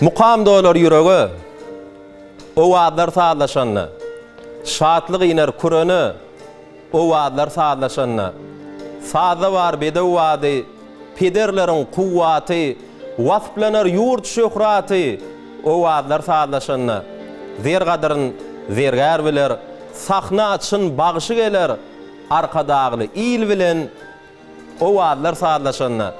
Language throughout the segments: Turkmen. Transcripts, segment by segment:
Mukam dolar ýürege, Owazlar sazlaşanda. Şatlyk iner kürene, Owazlar sazlaşanda. Sazda bar bedew bady, Pederleriň kuwwaty, Wasplanar ýurt şöhraty, Owazlar sazlaşanda. Zer gadyryn zergär biler, Sahna çyn bagşy geler, Arkadagly il bilen Owazlar sazlaşanda.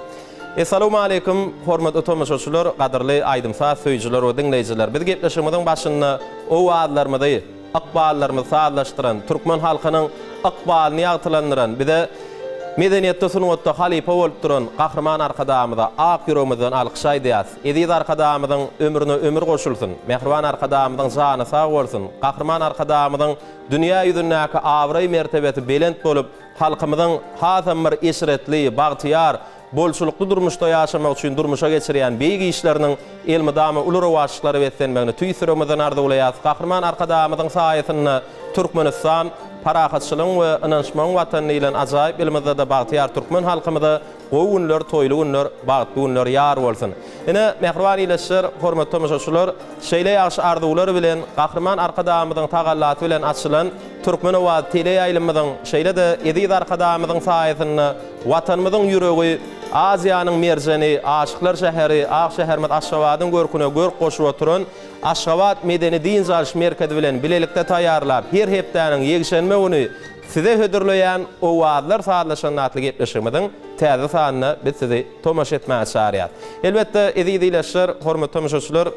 Essalawmaleýkum, hormatly tomaşaçylar, gadyrly aýdym-saz söýüjiler we diňleýjiler! Biz gepleşigimiziň başynda owazlarymyzy, ykballarymyzy sazlaşdyran, türkmen halkynyň ykbalyny ýagtylandyran, bize medeniýetde, sungatda halypa bolup duran Gahryman Arkadagymyza ak ýüregimizden alkyş aýdýarys. Eziz Arkadagymyzyň ömrüne ömür goşulsyn! Mähriban Arkadagymyzyň jany sag bolsun! Gahryman Arkadagymyzyň dünýä ýüzündäki abraý-mertebesi belent bolup, Halkymyzyň hasam bir eşretli, bagtyýar, bolçulykly durmuşda ýaşamagy üçin durmuşa geçirýän beýik işleriniň elmydama uly rowaçlyklara beslenmegini tüýs ýüregimizden arzuwlaýarys. Gahryman Arkadagymyzyň saýasynda Türkmenistan parahatçylygyň we ynanyşmagyň Watany diýlen ajaýyp ýylymyzda-da bagtyýar türkmen halkymyza gowy günler, toýly günler, bagtly günler ýar bolsun! Ine, mähriban ildeşler, hormatly tomaşaçylar, şeýle ýagşy arzuwlar bilen Gahryman Arkadagymyzyň tagallasy bilen açylan Türkmen owazy teleýaýlymymyzyň, şeýle-de eziz Arkadagymyzyň saýasynda Watanymyzyň ýüregi, Aziýanyň merjeni, aşyklar şäheri, ak şäherimiz Aşgabadyň görküne görk goşup oturan Aşgabat medeni-dynç alyş merkezi bilen bilelikde taýýarlap, her hepdäniň ýekşenbe güni Size hödürleýän Owazlar sazlaşanda atly gepleşigimiziň täze sanyna biz sizi tomaşa etmäge çagyrýarys. Elbetde, eziz ildeşler, hormatly tomaşaçylar,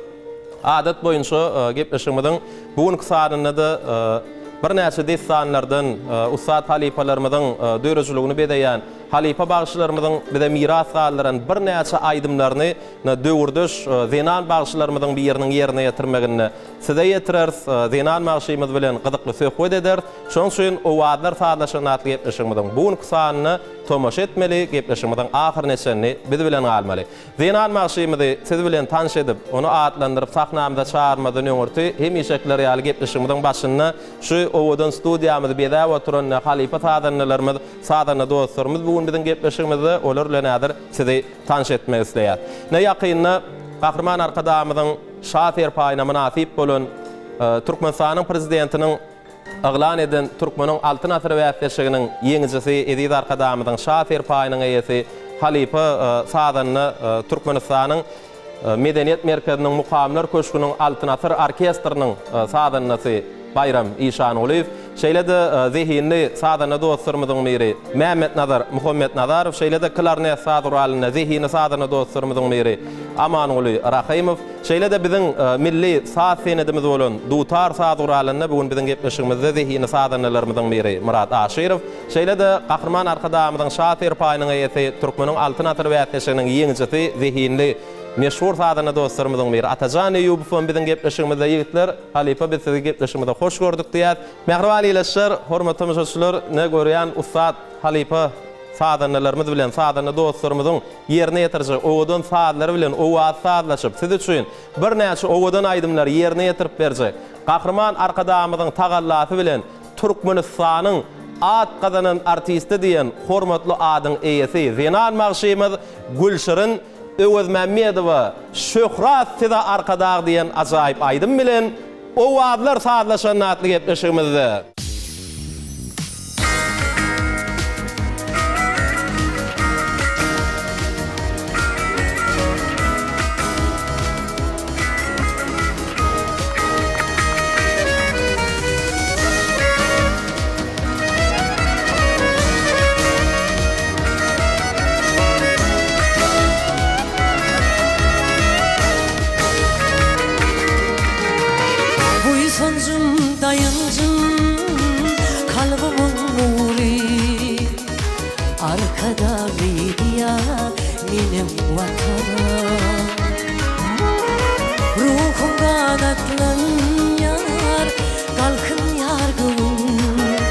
adat boýunça gepleşigimiziň bu günki sanynda-da birnäçe dessanlardan ussat halypalarymyzyň döredijiligini bezeýän halypa bagşylarymyzyň bize miras galdyran birnäçe aýdymlaryny döwürdeş zenan bagşylarymyzyň biriniň ýerine ýetirmeginde size ýetireris, zenan bagşymyz bilen gyzykly söhbet ederis. Şonuň üçin Owazlar sazlaşygyny atly gepleşigimiziň bu günki sanyna tomaşa etmeli, gepleşigimiziň ahyryna çenli biz bilen galmaly. Zenan bagşymyzy siz bilen tanyş edip, ony atlandyryp sahnamyza çagyrmazdan öňürti, hemişekiler ýaly gepleşigimiziň başynda şu owadan studiýamyzy bezäp oturan halypa sazandalarymyz, sazanda dostlarymyz bu gün biziň gepleşigimizde, olar bilen häzir sizi tanyş etmek isleýäris. Ine ýakynda Gahryman Arkadagymyzyň Şa serpaýyna mynasyp bolan Türkmenistanyň Prezidentiniň yglan eden Türkmeniň Altyn asyry bäsleşiginiň ýeňijisi Eziz Arkadagymyzyň Şa serpaýynyň eýesi, halypa sazanda Türkmenistanyň Medeniýet merkeziniň Mukamlar köşgüniň Altyn asyr orkestriniň sazandasy Baýram Işangulyýew, şeýle-de zehinli sazanda dostlarymyzyň biri Mämmetnazar Muhammetnazarow, şeýle-de klarnet saz guralynda zehinli sazanda dostlarymyzyň biri Amanguly Rahymow, şeýle-de biziň milli saz senedimiz bolan dutar saz guralynda bu gün biziň gepleşigimizde zehinli sazandalarymyzyň biri Myrat Aşyrow, şeýle-de Gahryman Arkadagymyzyň Şa serpaýynyň eýesi, Türkmeniň Altyn asyry bäsleşiginiň ýeňijisi, zehinli, meşhur sazanda dostlarymyzyň biri Atajan Eýýubow hem biziň gepleşigimizde. Ýigitler, halypa biz sizi gepleşigimize hoş gördük diýýäs. Mähriban ildeşler, hormatly tomaşaçylar, ine görýän ussat halypa sazandalarymyz bilen sazanda dostlarymyzyň ýerine ýetirjek owadan sazlary bilen owaz sazlaşyp, siz üçin birnäçe owadan aýdymlary ýerine ýetirip berjek Gahryman Arkadagymyzyň tagallasy bilen Türkmenistanyň at gazanan artisti diýen hormatly adyň eýesi zenan bagşymyz Gülşirin Öwezmämmedowa Şöhrat size Arkadag diýen ajaýyp aýdym bilen Owazlar sazlaşanda atly gepleşigimizde. Buýsanjym, daýanjym, kalbymyň nury, Arkadagly Diýar meniň Watanym. Ruhum ganatlanýar, galkynýar göwün,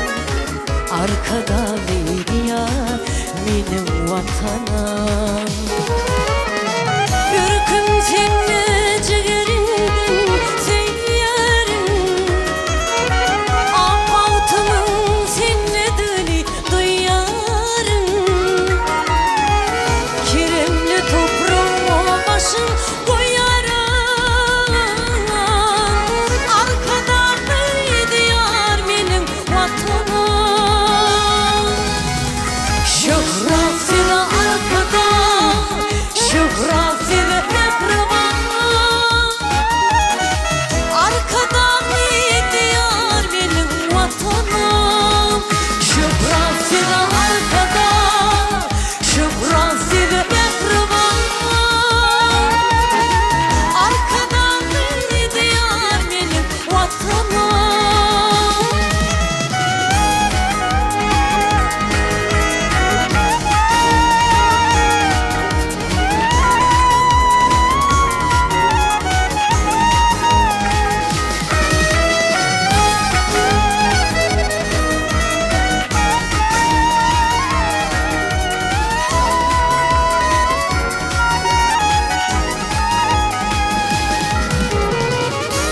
Arkadagly Diýar meniň Watanym. Ürküm sende jigerimden söýýärin, Ak bagtymyň sendedigini duýýaryn. Keremli topragyňa başym goýaryn. size mähriban. Arkadagly Diýar meniň Watanym. Şöhrat size Arkadag, şöhrat size mähriban. Arkadagly Diýar meniň Watanym.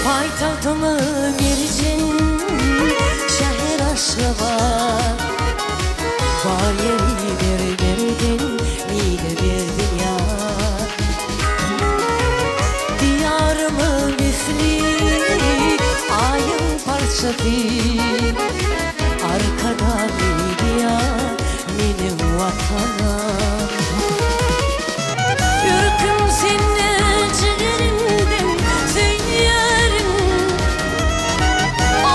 Paýtagtymy Merjen, şäher Aşgabat. Bar ýeri ber-berden, mine berdiň ýar. Diýarymy misli Aýyň parçasy. Arkadagly Diýar meniň Watanym. Ürküm sende jigerimden söýýärin.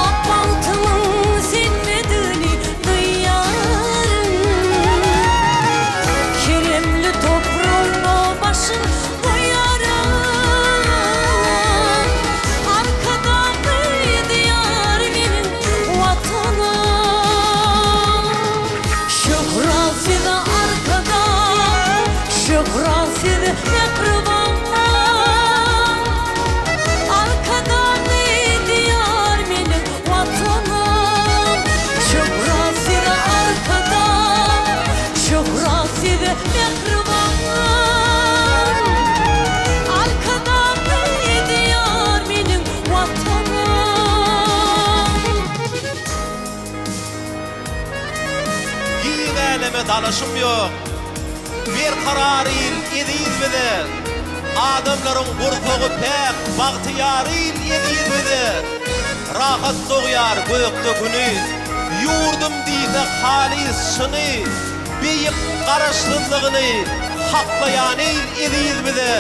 Ak bagtymyň sendedigini duýýaryn. Keremli topragyňa başym goýaryn. Arkadagly Diýar meniň Watanym. Şöhrat size Arkadag, şöhrat size mähriban. Arkadagly Diýar meniň Watanym. Şöhrat size Arkadag, şöhrat size mähriban. Arkadagly Diýar meniň Watanym. Giň äleme dalaşym ýok. Berkarar il eziz bize. Adamlaryň gursagy päk, bagtyýar il eziz bize. Rahat dogýar gökde Güni. Ýurdum diýse halys çyny. Beýik Garaşsyzlygyny haklaýan il eziz bize.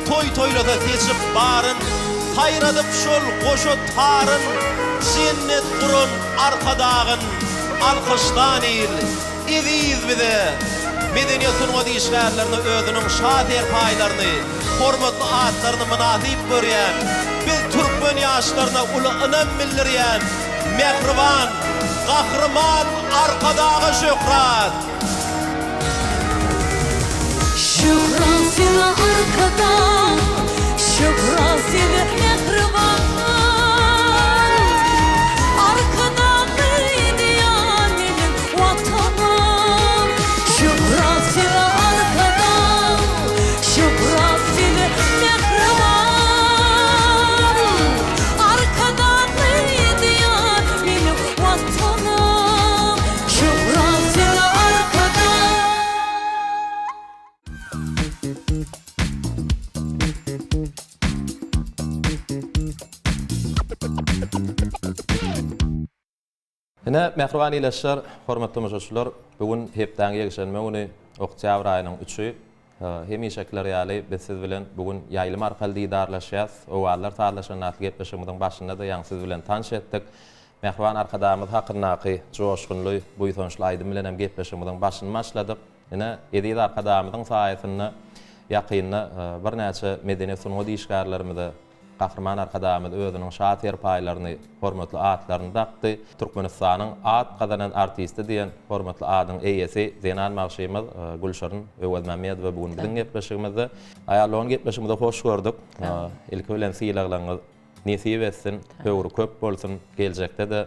Toý toýlasa seçip baryn, Saýradyp şol goşa taryn, Jennet guran Arkadagyn Alkyşlan il, eziz bize. Medeniýet-sungat işgärlerine özüniň şa serpaýlaryny, hormatly atlaryny mynasyp görýän, biz türkmen ýaşlaryna uly ynam bildirýän mähriban Gahryman Arkadaga şöhrat! Şöhrat size Arkadag, şöhrat size mähriban Arkadagly Diýar meniň Watanym. Şöhrat size Arkadag, şöhrat size mähriban Arkadagly Diýar meniň Watanym. Şöhrat size Arkadag! Ine, mähriban ildeşler, hormatly tomaşaçylar, bu gün hepdäň ýekşenbe güni, oktýabr aýynyň üçi. Hemişekiler ýaly, biz siz bilen bu gün ýaýlym arkaly didarlaşýas. Owazlar sazlaşanda atly gepleşigimiziň başynda-da ýaňy siz bilen tanyş etdik. Mähriban Arkadagymyz hakyndaky joşgunly, buýsançly aýdym bilen hem gepleşigimiziň başyny başladyk. Ine, eziz Arkadagymyzyň saýasynda ýakynda birnäçe medeniýet-sungat işgärlerimize Gahryman Arkadagymyz özüniň şa serpaýlaryny, hormatly atlaryny dakdy. Türkmenistanyň at gazanan artisti diýen hormatly adyň eýesi zenan bagşymyz Gülşirin Öwezmämmedowa bu gün biziň gepleşigimizde. Aýal dogan gepleşigimize hoş gördük. Ilki bilen sylaglaryňyz Nesip etsin, höwri köp bolsun, geljekde-de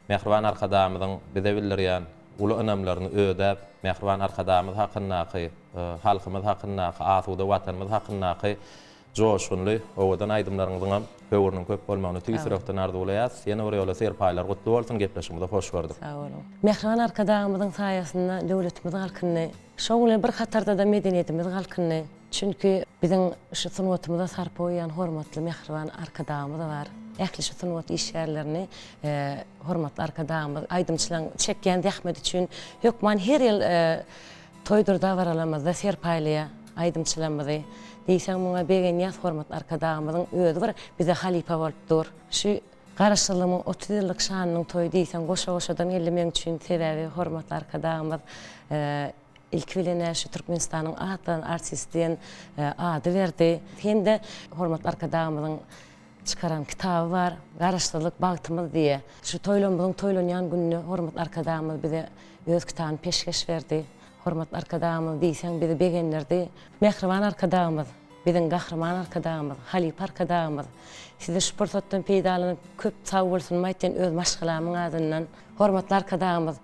Mähriban Arkadagymyzyň bize bildirýän uly ynamlaryny ödäp, Mähriban Arkadagymyz hakyndaky, halkymyz hakyndaky, asuda Watanymyz hakyndaky joşgunly, owadan aýdymlaryňyzyňam höwrüniň köp bolmagyny tüýs ýürekden arzuwlaýas. Ýene bir ýola serpaýlar gutly bolsun, gepleşigimizi hoş gördük. Sag boluň. Mähriban Arkadagymyzyň saýasynda döwletimiz galkyndy. Şoň bilen bir hatarda-da medeniýetimiz galkyndy. Çünki biziň şu sungatymyza sarpa goýýan hormatly mähriban Arkadagymyz bar. Ähli şu sungat işgärlerini hormatly Arkadagymyz aýdymçylaryň çekýän zähmeti üçin hökman her ýyl toýdur dabaralarymyzda serpaýlaýar aýdymçylarymyzy. Diýseň muňa begenýäs hormatly Arkadagymyzyň özi bir bize halypa bolup dur. Şu Garaşsyzlygymyň 30 ýyllyk şanynyň toýy diýseň goşa-goşadan geldi meň üçin sebäbi hormatly Arkadagymyz ilki bilen-ä şu Türkmenistanyň at gazanan artisti diýen ady berdi. Hem-de hormatly Arkadagymyzyň çykaran kitaby bar, Garaşsyzlyk bagtymyz diýe. Şu toýlarymyzyň toýlanýan gününde hormatly Arkadagymyz bize öz kitabyny peşgeş berdi. Hormatly Arkadagymyz diýseň bizi begendirdi. Mähriban Arkadagymyz, biziň Gahryman Arkadagymyz, halypa Arkadagymyz, size şu pursatdan peýdalanyp köp sagbolsunymy aýtýan öz maşgalamyň adyndan. Hormatly Arkadagymyz,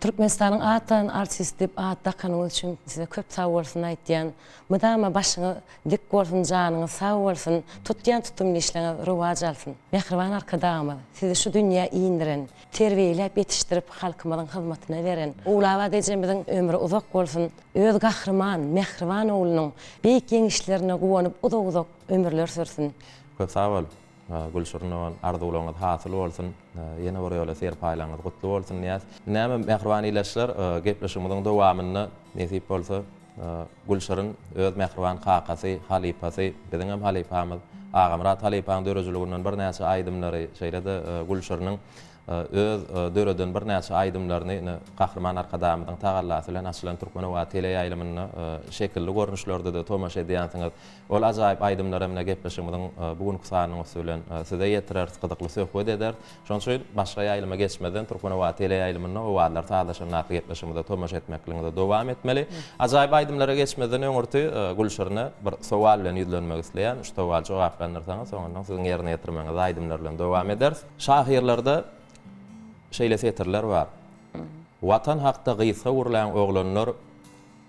Türkmenistanyň at gazanan artisti diýip at dakanyňyz üçin size köp sagbolsun aýtýan. Mydama başyňyz dik bolsun janyňyz sag bolsun, tutýan tutumly işleňiz rowaç alsyn. Mähriban Arkadagymyz, sizi şu dünýä indiren, terbiýeläp ýetişdirip halkymyzyň hyzmatyna beren Ogulabat ejemiziň ömri uzak bolsun, öz gahryman, mähriban oglunyň beýik ýeňişlerine guwanyp uzak-uzak ömürler sürsün. Köp sag bol. Gülşirin dogan arzuwlaryňyz hasyl bolsun. Ýene bir ýola serpaýlaryňyz gutly bolsun diýýäs. Näme mähriban ildeşler gepleşigimiziň dowamynda nesip bolsa Gülşirin öz mähriban kakasy, halypasy, biziňem halypamyz Agamyrat halypaň döredijiliginden birnäçe aýdymlary, şeýle-de Gülşiriniň öz döreden birnäçe aýdymlaryny ine Gahryman Arkadagymyzyň tagallasy bilen açylan Türkmenobat teleýaýlymynda şekilli görnüşlerde-de tomaşa edýänsiňiz. Ol ajaýyp aýdymlary ine gepleşigimiziň bu günki sanynyň üsti bilen size ýetireris, gyzykly söhbet ederis. Şonuň üçin başga ýaýlyma geçmezden Türkmenobat teleýaýlymynda Owazlar sazlaşan atly gepleşigimize tomaşa etmekligiňize dowam etmeli. Ajaýyp aýdymlara geçmezden öňürti Gülşirine bir sowal bilen ýüzlenmek isleýän. Şu sowaly jogaplandyrsaňyz, soňundan siziň ýerine ýetirmegiňizi aýdymlar bilen dowam ederis. Şahyrlarda şeýle setirler bar. Watan hakda gysga gürläň oglanlar,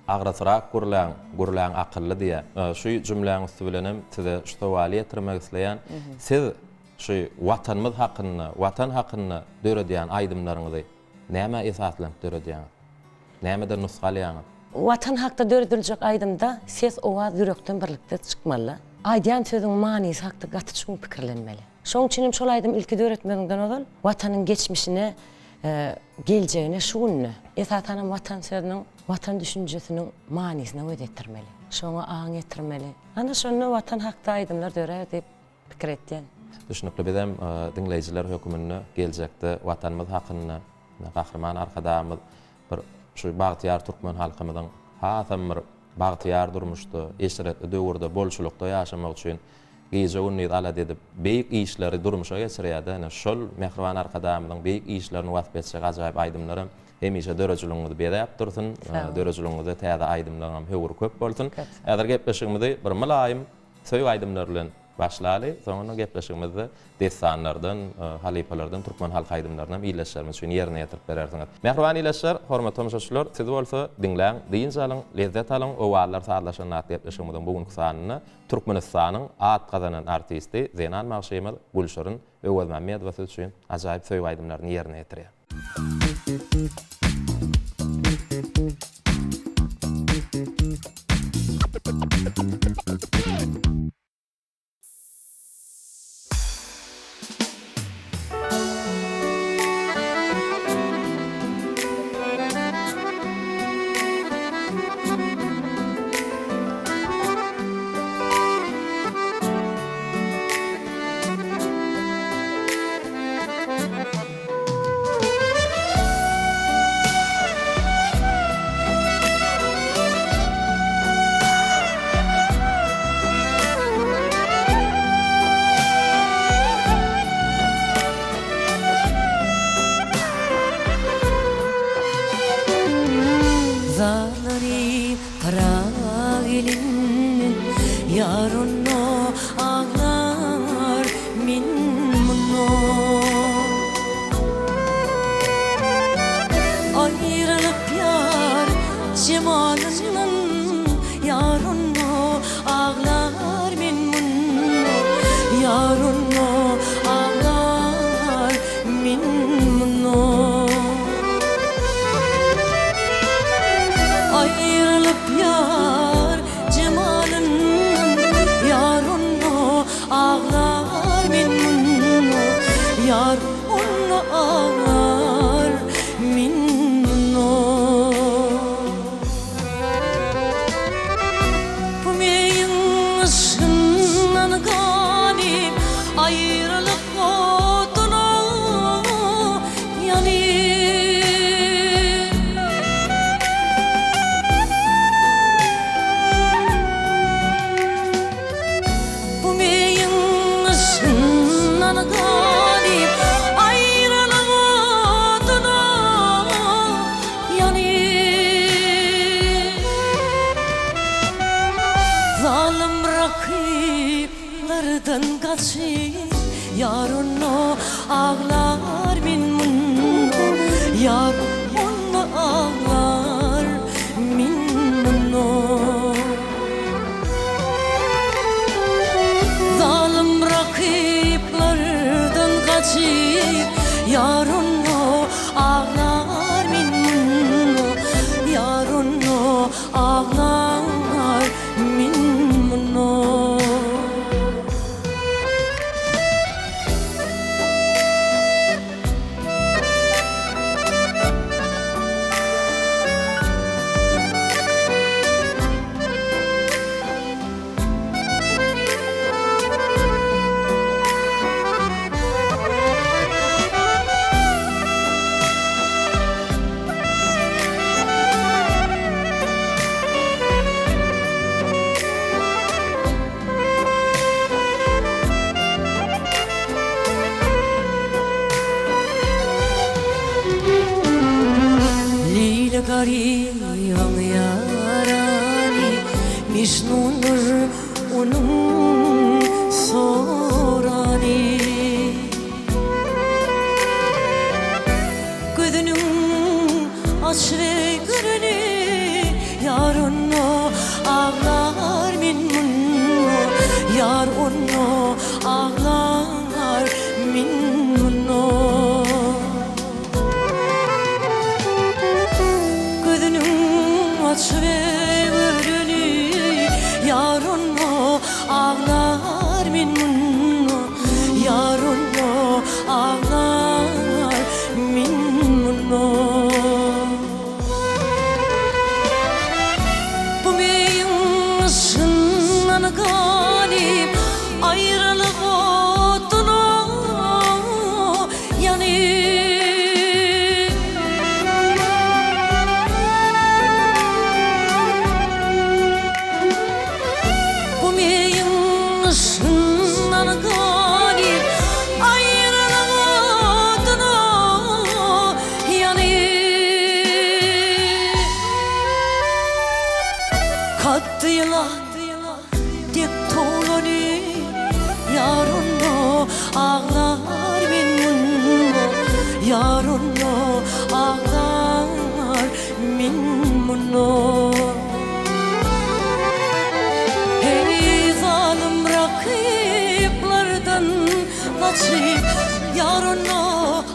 Agrasrak gürläň, gürläň akylly diýýär. Şu jümläň üsti bilenem size şu sowaly ýetirmek isleýän. Siz şu Watanymyz hakynda, Watan hakynda döredýän aýdymlaryňyzy nämä esaslanyp döredýäňiz? Nämeden nusga alýaňyz? Watan hakda dörediljek aýdymda ses, owaz ýürekden birlikde çykmaly. Aýdýan sözüň manysy hakda gaty çuň pikirlenmeli. Şonuň üçin hem şol aýdymy ilki döretmeziňden ozal Watanyň geçmişine, geljegine, şu gününe, esasanam Watan sözüniň, Watan düşünjesiniň manysyna göz ýetirmeli. Şoňa aň ýetirmeli. Ana şonda Watan hakda aýdymlar dörär diýip pikir etýän. Düşnükli bizem diňleýjiler höküminde geljekde Watanymyz hakynda Gahryman Arkadagymyz bir şu bagtyýar türkmen halkymyzyň hasam bir bagtyýar durmuşda, eşretli döwürde, bolçulykda ýaşamagy üçin gije-gündiz alada edip, beýik işleri durmuşa geçirýär-de, ine, şol mähriban Arkadagymyzyň beýik işlerini wasp etjek ajaýyp aýdymlaram hemişe döredijiliginizi bezäp dursun, döredijiligiňizde täze aýdymlaryňam höwri köp bolsun. Häzir gepleşigimizi bir mylaýym söýgi aýdymlary bilen başlaly, soňunda gepleşigimizde dessanlardan, halypalardan türkmen halk aýdymlarynam ildeşlerimiz üçin ýerine ýetirip berersiňiz. Mähriban ildeşler, hormatly tomaşaçylar, siz bolsa diňläň, dynç alyň, lezzet alyň, Owazlar sazlaşan atly gepleşigimiziň bu günki sanynda Türkmenistanyň at gazanan artisti, zenan bagşymyz Gülşirin Öwezmämmedowa siz üçin ajaýyp söýgi aýdymlaryny ýerine ýetirýär. Zarlanyp gara gelin Ýar onda aglar men munda Aýralyk ýar jemalyndan Ýar onda aglar men munda Ýar onda aglar men munda Aýrylyp ýar jemalyndan Ýar onda aglar men munda. Zalym rakyplardan gaçyp Ýar onda aglar men munda Ýar onda aglar men munda. Zalym rakyplardan gaçyp Ýar onda aglar men munda Ýar onda aglar men munda. Leýli garybyň ýarany, Mejnundyr onuň sorany. Gözüniň açyp göreni, Ýar onda aglar men munda, Ýar onda aglar men munda. Gözüniň açyp göreni, Ýar onda aglar men munda, Ýar onda aglar men munda. Bu meýiň yşgyndan ganyp, Aýralyk oduna ýanyp. Bu meýiň yşgyndan ganyp, Aýralyk oduna ýanyp. Katdy ýylan dek towlanyp, Ýar onda aglar men munda, Ýar onda aglar men munda. Eý zalym rakyplardan gaçyp, Ýar onda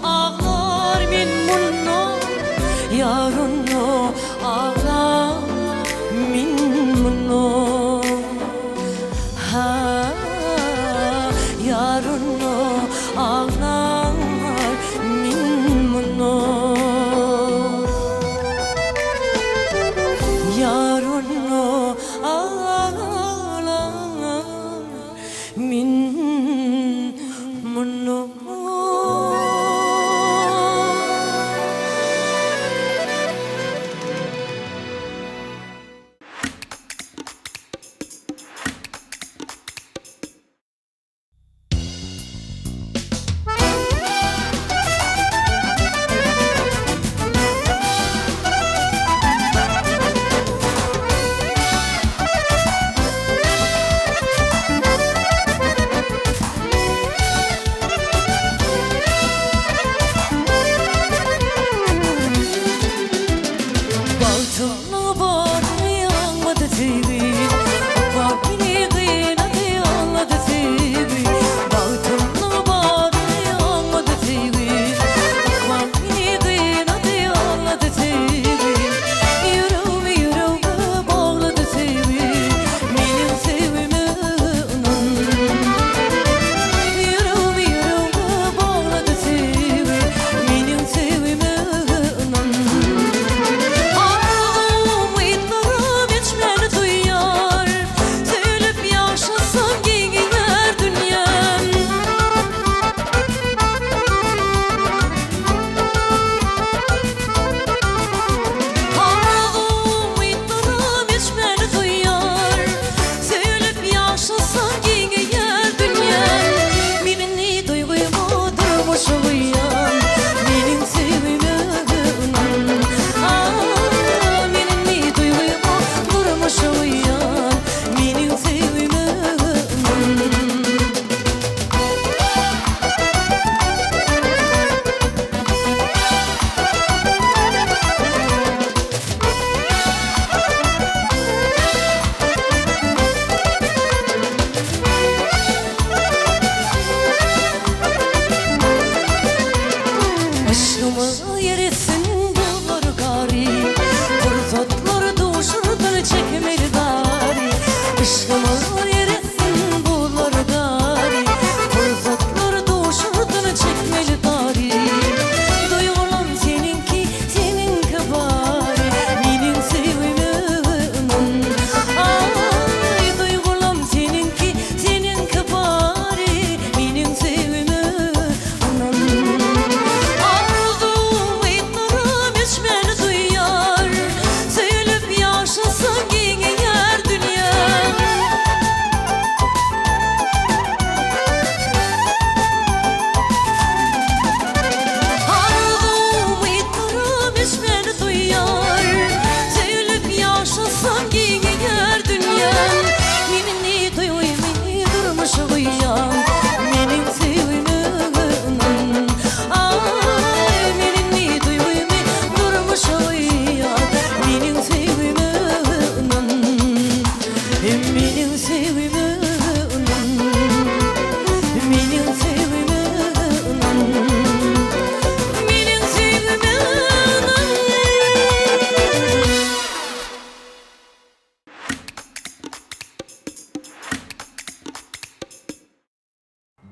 aglar men munda, Ýar onda aglar men munda. Ha, ýar onda aglar men munda. Ýar onda aglar men munda.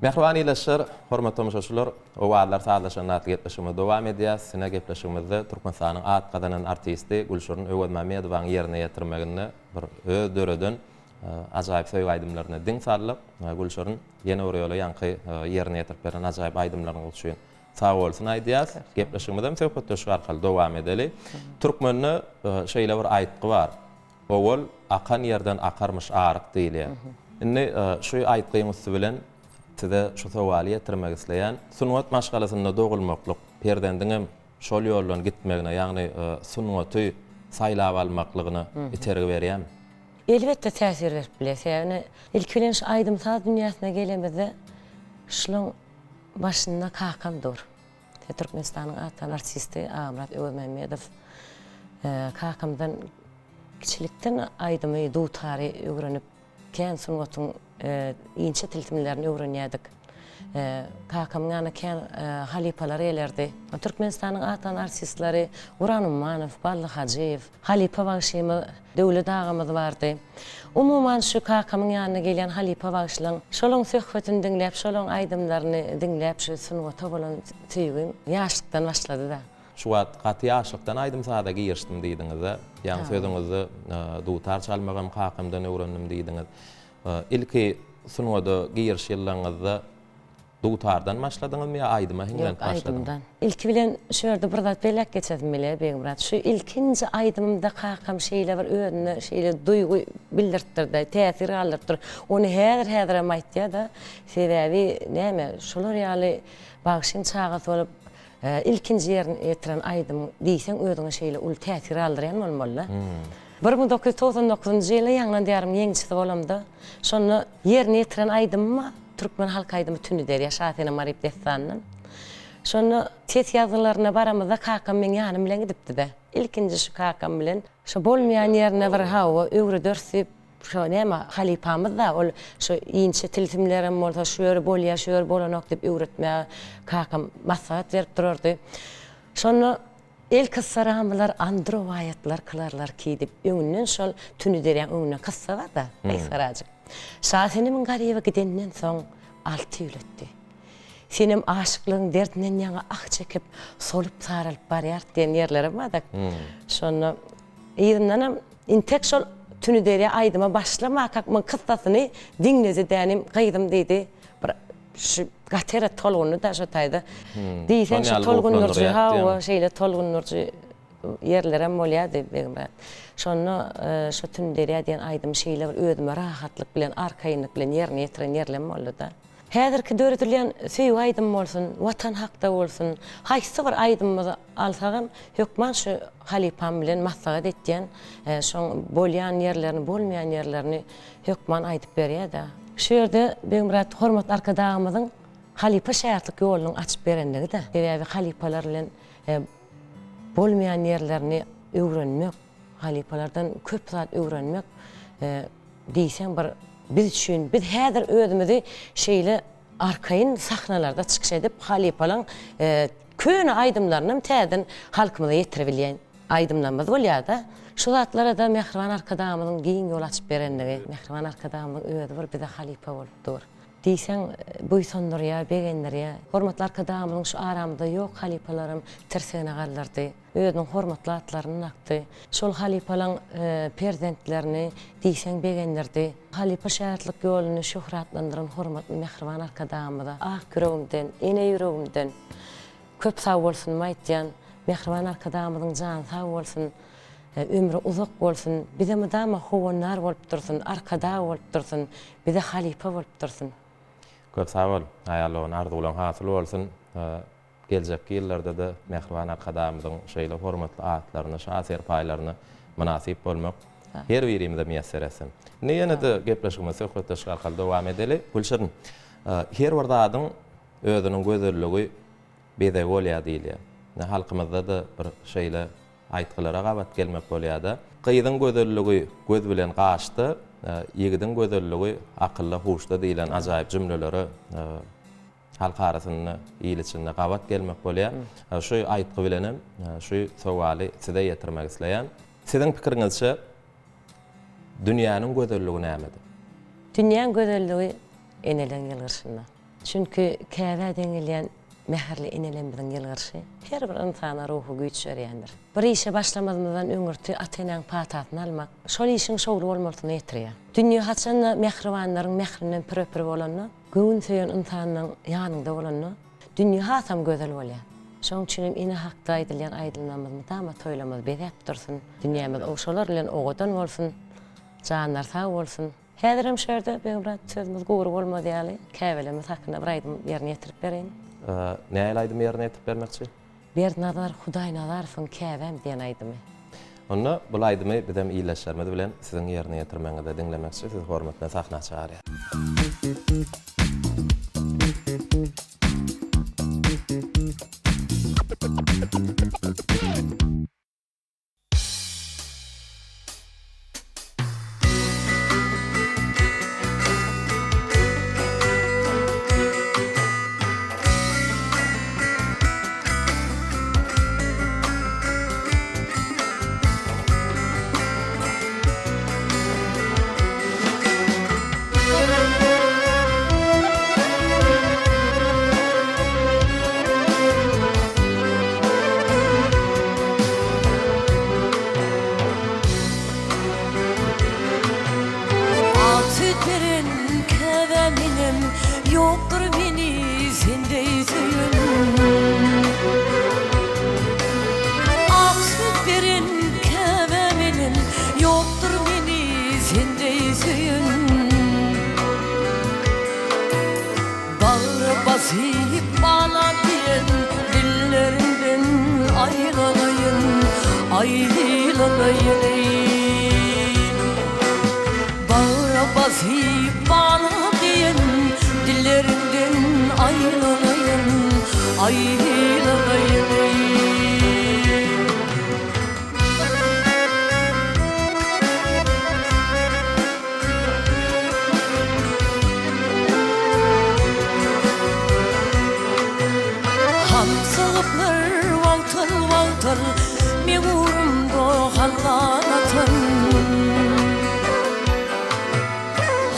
Mähriban ildeşler, hormatly tomaşaçylar, Owazlar sazlaşanda atly gepleşigimizi dowam edýäs. Sine gepleşigimizde Türkmenistanyň at gazanan artisti Gülşirin Öwezmämmedowaň ýerine ýetirmeginde bir öz döreden ajaýyp söýgi aýdymlaryna diň saldyk. Gülşirin, ýene bir ýola ýaňky ýerine ýetirip beren ajaýyp aýdymlaryňyz üçin sag bolsun aýdýas. Gepleşigimizem söhbetdeşlik arkaly dowam edeli. Türkmende şeýle bir aýtgy bar. Owal akan ýerden akarmyş aryk diýilýär. Indi şu aýtgyň üsti bilen size şu sowaly ýetirmek isleýän. Sungat maşgalasynda dogulmaklyk perzendiňem şol ýoldan gitmegine, ýagny sungaty saýlap almaklygyna itergi berýärmi? Elbetde täsir berip bilýär. Sebäbi ilki bilen şu aýdym-saz dünýäsine gelemizde şulaň başynda kakam dur. Türkmenistanyň atly artisti Agamyrat Öwezmämmedow kakamdan kiçilikden aýdymy, dutary öwrenip, kän sungatyň inçe tilsimlerini öwrenýärdik. Kakamyň ýanyna kän halypalar gelerdi. Türkmenistanyň atly artistleri Guran Ummanow, Bally Hajyýew, halypa bagşymyz Döwlet agamyz bardy. Umuman şu kakamyň ýanyna gelýän halypa bagşylaň şolaň söhbetini diňläp, şolaň aýdymlaryny diňläp şu sungata bolan söýgim ýaşlykdan başlady-da. Şu wagt gaty ýaşlykdan aýdym-saza girişdim diýdiňiz-de. Ýaňy sözüňizde dutar çalmagam kakamdan öwrendim diýdiňiz. Ilki sungata giriş ýyllaryňyzda Dutardan başladyňyzmy ýa aýdyma hiňlenip Ýok, başladyňyz? aýdymdan. Ilki bilen şu ýerde bir zat belläp geçesim gelýär, Begmyrat. Şu ilkinji aýdymymda kakam şeýle bir özünde şeýle duýgy bildiripdir-de, täsir galdyrypdyr. Ony häzir-häzirem aýtýar-da. Sebäbi näme, şolar ýaly bagşyň çagasy bolup, ilkinji ýerine ýetiren aýdymyň diýseň özüňe şeýle uly täsir galdyrýan bolmaly-da. 1999-njy ýyly Ýaňlan diýarymyň ýeňijisi bolamda, şonda ýerine ýetiren aýdymym Türkmen halk aýdymy Tüni derýa, Şasenem Maryp dessanyndan. Şonda ses ýazgylaryna baramyzda kakam meň ýanym bilen gidipdi-de. Ilkinji şu kakam bilen şo bolmaýan ýerine bir hawa öwrederis diýip, şo näme halypamyz-da ol şo inçe tilsimlerem bolsa şu ýeri bolýar, şu ýeri bolanok diýip öwretmäge kakam maslahat berip durardy. Şonda Elkyssa ramylar andy rowaýatlar kylarlar ki diýip, öňünden şol Tüni derýaň öňünden kyssa bar-da, gysgarajyk. Şasenemiň Garyba gidenden soň alty ýyl ötdi. Senem aşyklygyň derdinden ýaňa ah çekip, solup-saralyp barýardy diýen ýerlerem bar-da. Şonda yzyndanam intek şol Tüni derýa aýdyma başlamakak muň kyssasyny diňledi dänim, gyzym diýdi, bir Şu gaty ere tolgundy-da şo taýda. Diýseň şu tolgundyryjy, hawa, şeýle tolgundyryjy ýerlerem bolýardy Begmyrat. Şonda şo Tüm derýa diýen aýdymy şeýle bir özüme rahatlyk bilen, arkaýynlyk bilen ýerine ýetiren ýerlem boldy-da. Häzirki döredilýän söýgi aýdymy bolsun, Watan hakda bolsun, haýsy bir aýdymymyzy alsagam, hökman şu halypam bilen maslahat etýän, şoň bolýan ýerlerini, bolmaýan ýerlerini hökman aýdyp berýär-de. Şu ýerde Begmyrat hormatly Arkadagymyzyň halypa-şägirtlik ýolunyň açyp berenligi-de. Sebäbi halypalar bilen bolmaýan ýerlerini öwrenmek, halypalardan köp zat öwrenmek diýseň bir biz üçin, biz häzir özümizi şeýle arkaýyn sahnalarda çykyş edip, halypalaň köne aýdymlarynam täzeden halkymyza ýetiribilýän. Aýdymlarymyz bolýar-da. Şu zatlara-da mähriban Arkadagymyzyň giň ýol açyp berenligi, mähriban Arkadagymyzyň özi bir bize halypa bolup dur. Diýseň buýsandyrýar, begendirýär. Hormatly Arkadagymyzyň şu aramyzda ýok halypalaram tirsegine galdyrdy. Özüniň hormatly atlaryny dakdy. Şol halypalaň perzentlerini diýseň begendirdi. Halypa-şägirtlik ýoluny şöhratlandyran hormatly mähriban Arkadagymyza ak ýüregimden, ene ýüregimden Köp sag bolsunymy aýtýan. Mähriban Arkadagymyzyň jany sag bolsun, ömri uzak bolsun, bize mydama howandar bolup dursun, arkadag bolup dursun, bize halypa bolup dursun. Köp sag bol, aýal dogan arzuwlaň hasyl bolsun. Geljekki ýyllarda-da Mähriban Arkadagymyzyň şeýle hormatly atlaryna, şa serpaýlaryna mynasyp bolmak her birimize miýesser etsin. Indi ýene-de gepleşigimizi söhbetdeşlik arkaly dowam edeli. Gülşirin, her bir zadyň Özüniň gözelligi bezegi bolýar diýilýär. Ine, halkymyzda-da bir şeýle aýtgylara gabat gelmek bolýar-da. Gyzyň gözelligi göz bilen gaşda, ýigidiň gözelligi akylda, huşda diýlen ajaýyp jümlelere halk arasynda, il içinde gabat gelmek bolýar. Şu aýtgy bilenem şu sowaly size ýetirmek isleýän. Siziň pikiriňizçe, dünýäniň gözelligi nämede? Dünýäň gözelligi eneleň ýylgyrşynda. Çünki Käbä deňelýän mähirli enelemmiziň ýylgyryşy her bir ynsana ruhy güýç berýändir. Bir işe başlamazymyzdan öňürti ata-enäň patasyny almak, şol işiň şowly bolmasyna getirýär. Dünýe haçan-da mähribanlaryň mährinden püre-pür bolanda, göwün söýen ynsanlaň ýanyňda bolanda, dünýe hasam gözel bolýar. Şonuň üçin hem ene hakda aýdylýan aýdymlarymyz mydama toýlarymyzy bezäp dursun, dünýämiz şolar bilen owadan bolsun, janlary sag bolsun. Häzirem şu ýerde Begmyrat sözümiz gury bolmaz ýaly, käbelerimiz hakynda bir aýdym ýerine ýetirip bereýin. Nähili aýdym ýerine ýetirip bermekçi? Berdinazar Hudaýnazarowyň Käbäm diýen aýdymy. Onda bul aýdymy bizem ildeşlerimiz bilen siziň ýerine ýetirmegiňizde diňlemekçi, sizi hormat bilen sahna çagyrýas. Ak süýt beren käbäm enem, Ýokdur meni sendeý söýen. Ak süýt beren käbäm enem, Ýokdur meni sendeý söýen. Bagra basyp bala diýen dillerinden aýlanaýyn, aýlanaýyn eý. Bagra basyp bala diýen dillerinden aýlanaýyn, aýlanaýyn eý. Hamsygyplar wagtal-wagtal meň ugrumda hallan atan.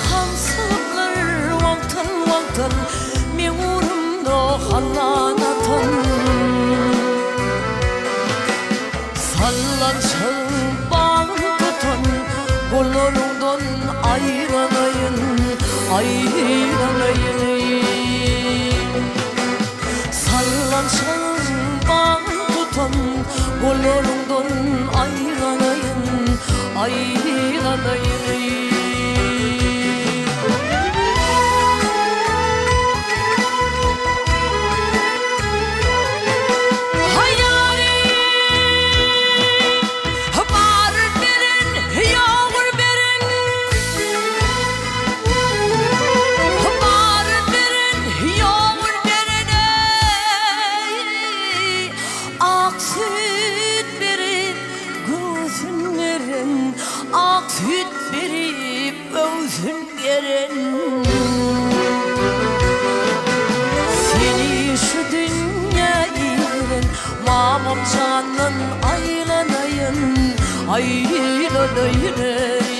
Hamsygyplar wagtal-wagtal meň ugrumda hallan atan. Sallançagyň bagyn tutan gollaryňdan aýlanaýyn, aýlanaýyn eý. Sallançagyň bagyn tutan gollaryňdan aýlanaýyn, aýlanaýyn eý. Ak süýt berip göwsün geren. Seni şu dünýä iberen mamam jandan aýlanaýyn, aýlanaýyn eý.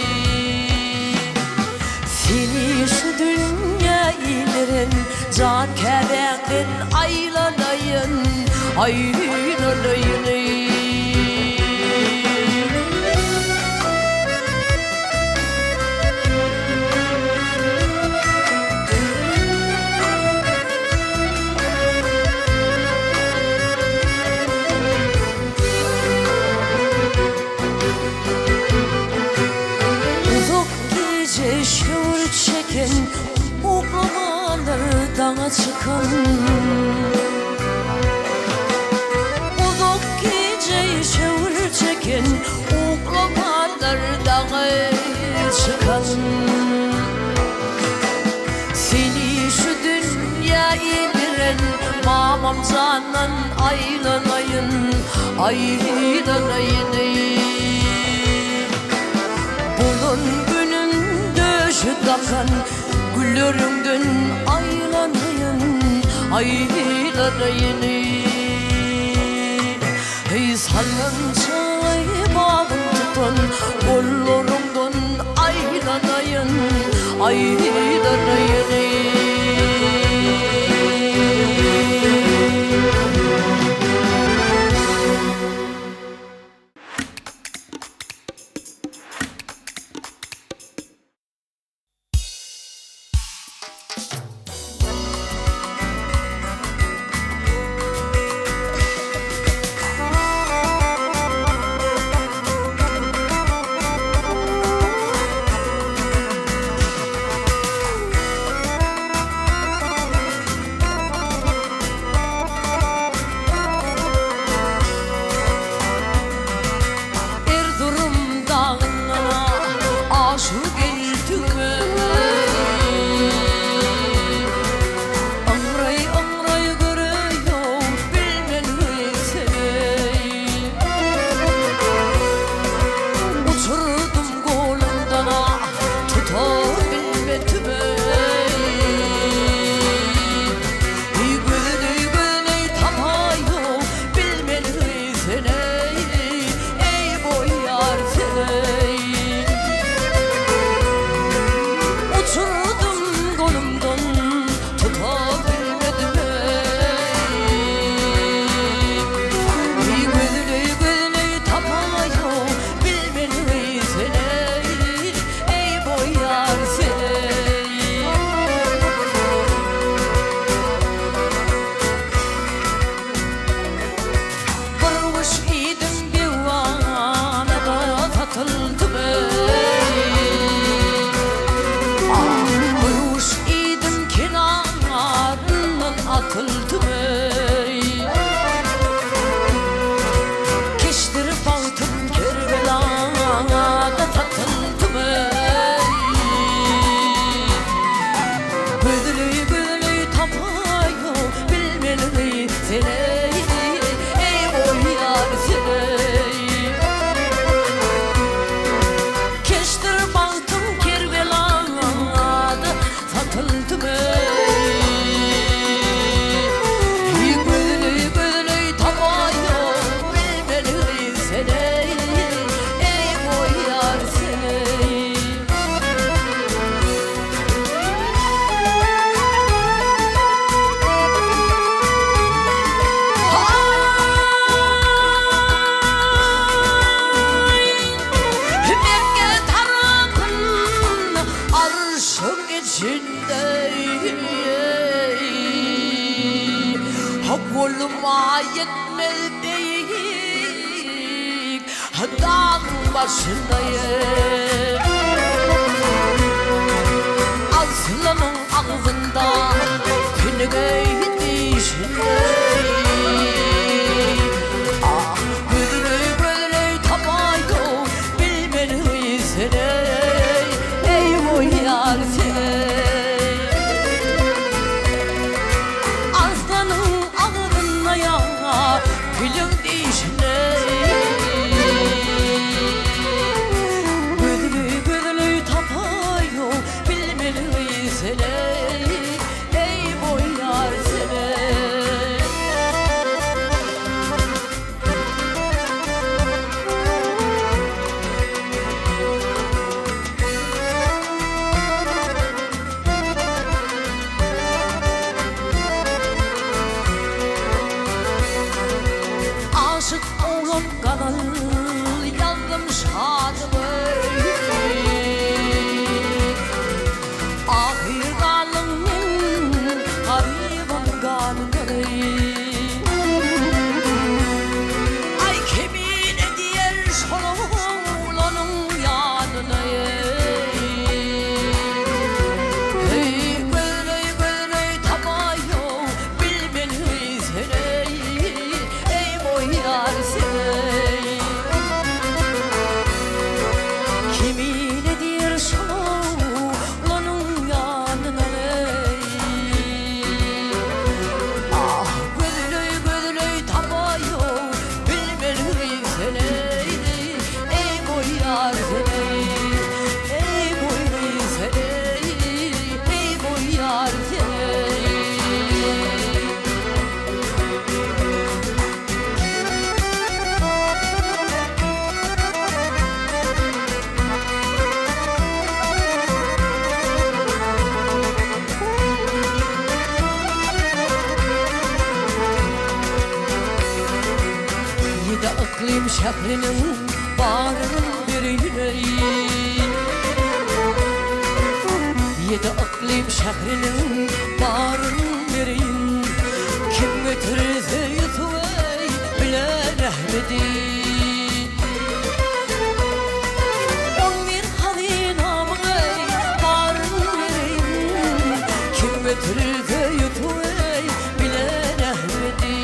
Seni şu dünýä iberen jan käbäňden aýlanaýyn, aýlanaýyn eý. Uzak gije şöwür çeken Uklamalar daňa çykan. Uzak gije şöwür çeken Uklamalar daňa çykan. Seni şu dünýä indiren mamam jandan aýlanaýyn, aýlanaýyn eý. Bolan günüm döşe dakan gülleriňden aýlanaýyn, aýlanaýyn eý. Heý sallançagy bagyn tutan gollaryňdan aýlanaýyn, aýlanaýyn eý. sen eý, eý boý ýar sen eý. Keçdir bagtym Kerbelada satyldym eý. Gözleý gözleý tapaýyn bilmeli sen eý, eý boý ýar sen eý. Mekke tarapyn arşyň içinde Goluma ýetmez beýik dag başynda Arslanyň agzynda Tünegey dişinde Ah, gözleý gözleý tapaýow Bilmeli sen eý, eý boý ýar sen eý. Arslanyň agzynda ýa piliň dişinde Gözleý gözleý tapaýow Bilmeli sen eý, eý boý ýar sen eý. Aşyk oglan gazal ýazdym şadymy Ahyr galyň men garybam galmaly Aý kemine diýer şol oglanyň ýanyna Heý gözleý gözleý tapaýow bilmeli sen eý Eý boý ýar sen eý. Kemine diýer şol oglanyň ýanyna eý. Ah gözleý gözleý tapaýow bilmeli sen eý Eý boý ýar sen eý. Eý boý sen eý. Eý boý ýar sen eý. Ýedi yklym şähriniň baryn bereýin. Ýedi yklym şähriniň baryn bereýin. Kim getirse Ýusuby bilen Ahmedi. On bir hazynamyň baryn bereýin. Kim getirse Ýusuby bilen Ahmedi.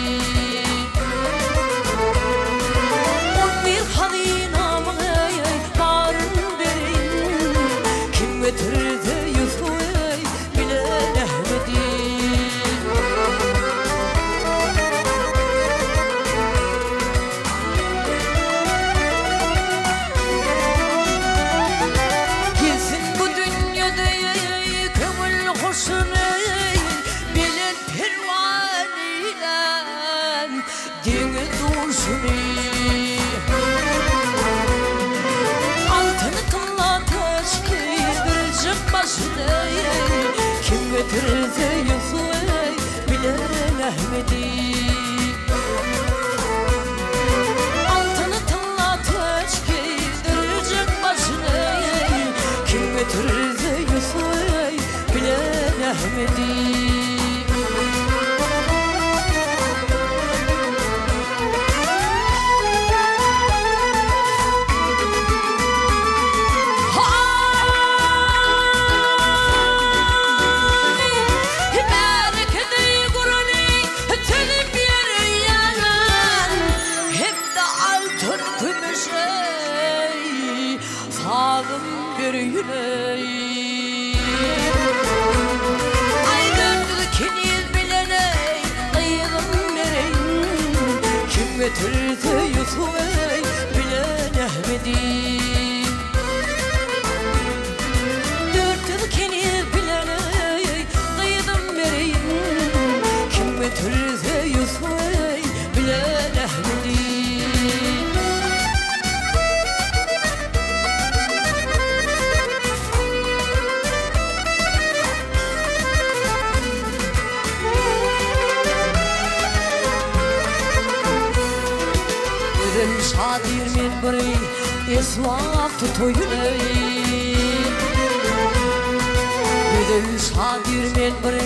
On bir hazynamyň baryn bereýin. Kim getirse Ýusuby bilen Ahmedi. Gelsin bu dünýede köňül hoşuny Bilen perwan ile deňiz duşuny. Altyn tylla taç geýdirjek başyny Kim getirse Ýusuby bilen Ahmedi. Altyn tylla taç geýdirjek başyny Kim getirse Ýusuby bilen Ahmedi. Haý! Märekede gurany tünüp ýörýän Hem-de altyn kümüş eý, sazym bir ýüleý. Aý dört. bir esbap tutaýyn eý. Gözel şadyr men bir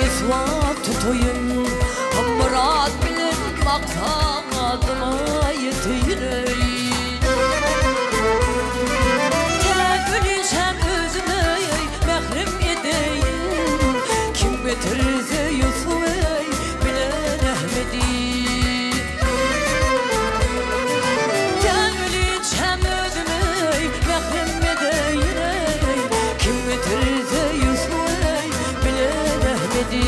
esbap tutaýyn, Myrat bilen maksadyma ýeteýin eý. Tä ölünçäm özüme mährem edeýin, Kim getirse Ýusup eý bilen Ahmedi. Tä ölünçäm özüme mährem edeýin eý, Kim getirse Ýusup eý bilen Ahmedi.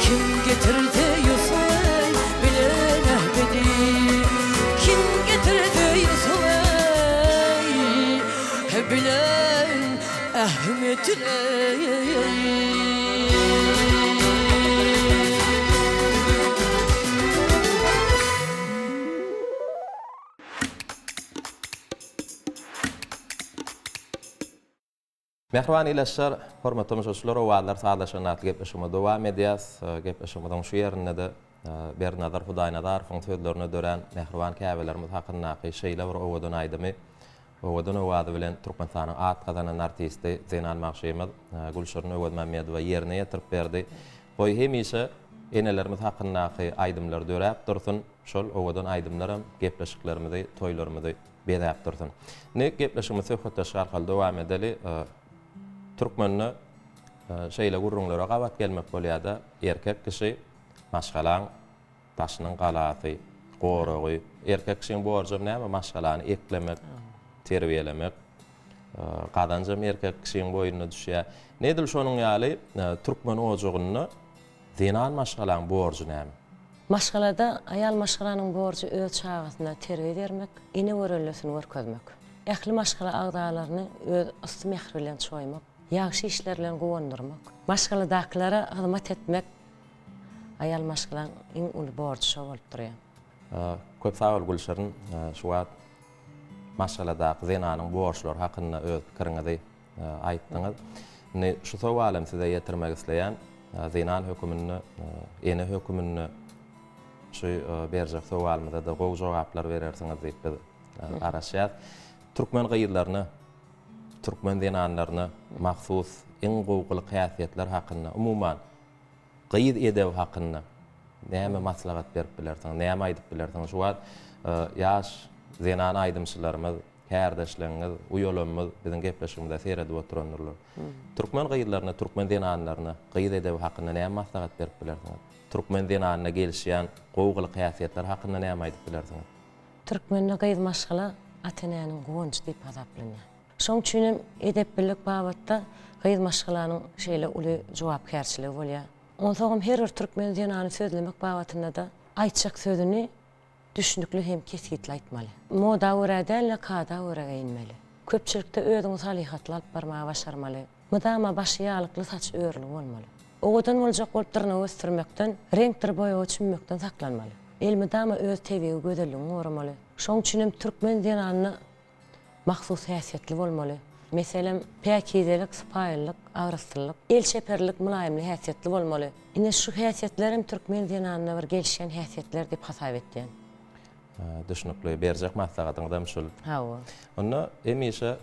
Kim getirse Ýusup eý bilen Ahmedi. Kim getirse Ýusup eý bilen Ahmedi. Mähriban ilaçlar, hormatly tomaşaçylar, Owazlar sazlaşygyny atly gepleşigimizi dowam edýäs. Gepleşigimiziň şu ýerinde-de Berdinazar Hudaýnazarowyň sözlerine dörän mähriban käbelerimiz hakyndaky şeýle bir owadan aýdymy owadan owazy bilen Türkmenistanyň at gazanan artisti zenan bagşymyz Gülşirin Öwezmämmedowa ýerine ýetirip berdi. Goý hemişe enelerimiz hakyndaky aýdymlar döräp dursun, şol owadan aýdymlaram gepleşiklerimizi, toýlarymyzy bezäp dursun. Indi gepleşigimizi söhbetdeşlik arkaly dowam edeli. Türkmende şeýle gürrüňlere gabat gelmek bolýar-da, erkek kişi maşgalaň daşynyň galasy, goragy. Erkek kişiň borjam näme? Maşgalany eklemek, terbiýelemek. Gazanjam erkek kişiň boýnuna düşýär. Edil şonuň ýaly türkmen ojagynda zenan maşgalaň borjy näme? Maşgalada aýal maşgalanyň borjy öz çagasyna terbiýe bermek, ene görellesini görkezmek. Ähli maşgala agzalaryny öz yssy mähri bilen çoýmak, ýagşy işler bilen guwandyrmak. Maşgaladakylara hyzmat etmek aýal maşgalaň iň uly borjy şo bolup durýar. Köp sag bol Gülşirin, şu wagt maşgaladaky zenanyň borçlary hakynda öz pikiriňizi aýtdyňyz. Indi şu sowaly hem size ýetirmek isleýän. Zenan höküminde, ene höküminde şu berjek sowalymyza-da gowy jogaplar berersiňiz diýip biz garaşýas. Türkmen gyzlaryna, türkmen zenanlaryna mahsus iň gowy gylyk-häsiýetler hakynda, umuman, Gyz edebi hakynda näme maslahat berip bilersiňiz, näme aýdyp bilersiňiz? Şu wagt ýaş zenan aýdymçylarymyz, kärdeşleriňiz, uýalarymyz biziň gepleşigimize seredip oturandyrlar. Türkmen gyzlaryna, türkmen zenanlaryna gyz edebi hakynda näme maslahat berip bilersiňiz? Türkmen zenanyna gelişýän gowy gylyk-häsiýetler hakynda näme aýdyp bilersiňiz? Türkmende gyz maşgala ata-enäniň guwanjy diýip hasaplanýar. Şoň üçin hem edeplilik babatda gyz maşgalanyň şeýle uly jogapkärçiligi bolýar. Onsoňam her bir türkmen zenany sözlemek babatynda-da aýtjak sözüni düşnükli hem kesgitli aýtmaly. Moda görä däl-de, kada görä geýinmeli. Köpçülikde özüňi salyhatly alyp barmagy başarmaly. Mydama başy ýalykly saçy örüli bolmaly. Owadan boljak bolup dyrnak ösdürmekden, reňkdir boýaga çümmekden saklanmaly. Elmydama öz tebigy gözelligiňi goramaly. Şoň üçin hem türkmen zenanyna mahsus häsiýetli bolmaly. Meselem, päkizelik, sypaýylyk, agraslylyk, el çeperlik, mylaýymly häsiýetli bolmaly. Ine şu häsiýetlerem türkmen zenanyna bir gelişýän häsiýetler diýip hasap etýän. Düşnükli. Berjek maslahatyňyzam şul. Hawa. Onda hemişe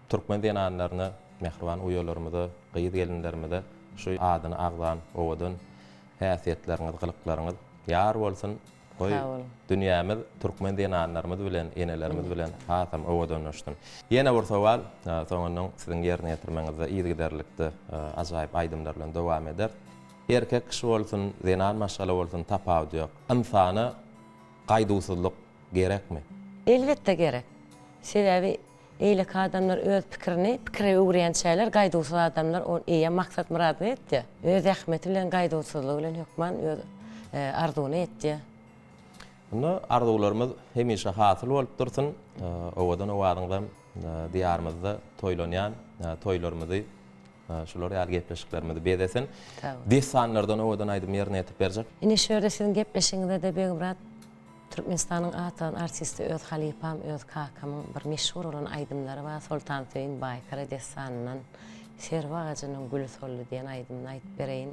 türkmen zenanlaryna, mähriban uýalarymyza, gyz-gelinlerimize şu adyny agzan owadan häsiýetleriňiz, gylyklaryňyz ýar bolsun! Goý, dünýämiz türkmen zenanlarymyz bilen, enelerimiz bilen hasam owadanlaşsyn. Ýene bir sowal, soňundan siziň ýerine ýetirmegiňizde yzygiderlilikde ajaýyp aýdymlar bilen dowam ederis. Erkek kişi bolsun, zenan maşgala bolsun tapawudy ýok. Ynsana gaýduwsyzlyk gerekmi? Elbetde gerek. Sebäbi Beýleki adamlar öz pikirini pikire öwürýänçäler gaýduwsyz adamlar ol eýýäm maksat-myradyna ýetýär. Öz zähmeti bilen gaýduwsyzlygy bilen hökman öz arzuwyna ýetýär. Onda arzuwlarymyz hemişe hasyl bolup dursun. Owadan owazyňyzam Diýarymyzda toýlanýan toýlarymyzy şular ýaly gepleşiklerimizi bezesin. Dessanlardan owadan aýdym ýerine ýetirip berjek. Ine şu ýerde siziň gepleşigiňizde-de Begmyrat Türkmenistanyň at alan artisti öz halypam öz kakamyň bir meşhur bolan aýdymlary bar Soltansöýün Baýkara dessanyndan Serwi agajynyň güli soldy diýen aýdymyny aýdyp bereýin.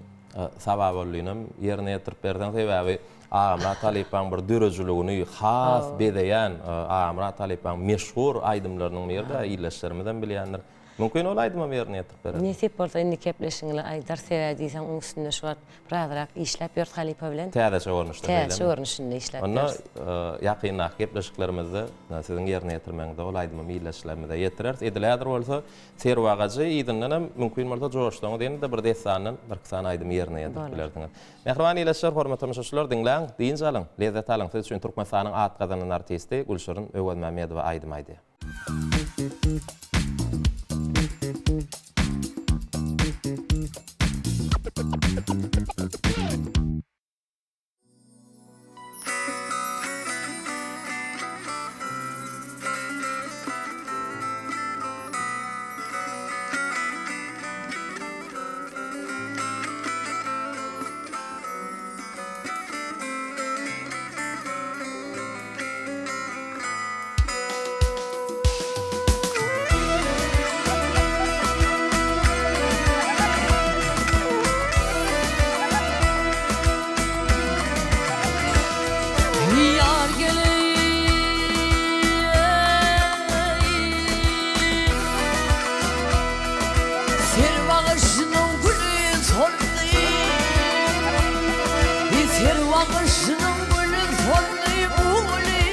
Saba boldynam ýerine ýetirip berseň sebäbi Agamyrat halypaň bir döredijiligini has bezeýän Agamyrat halypaň meşhur aýdymlarynyň biri-de ildeşlerimizem bilýändir. Mümkin ol aýdymam ýerine ýetirip berer. Nesip bolsa indi kepleşigiňle aýdar sebäbi diýseň oň üstünde şu wagt birazrak işläp ýörüs halypa bilen. Täzeçe görnüşde şeýlemi? Täzeçe görnüşinde işläp Onda ýörüs. ýakyndaky gepleşiklerimizde siziň ýerine ýetirmegiňizde ol aýdymam ildeşlerimize ýetireris. Edil häzir bolsa Serwi agajy yzyndanam mümkin bolsa joşsaňyz ýene-de bir dessandan birki sany aýdymy ýerine ýetirip bilersiňiz. Mähriban ildeşler, hormatly tomaşaçylar, diňläň, dynç alyň, lezzet alyň. Siz üçin Türkmenistanyň at gazanan artisti Gülşirin Öwezmämmedowa aýdym aýdýar. Ýar geleý Ser bagyşynyň güli soldy Ser bagyşynyň güli soldy Bu güli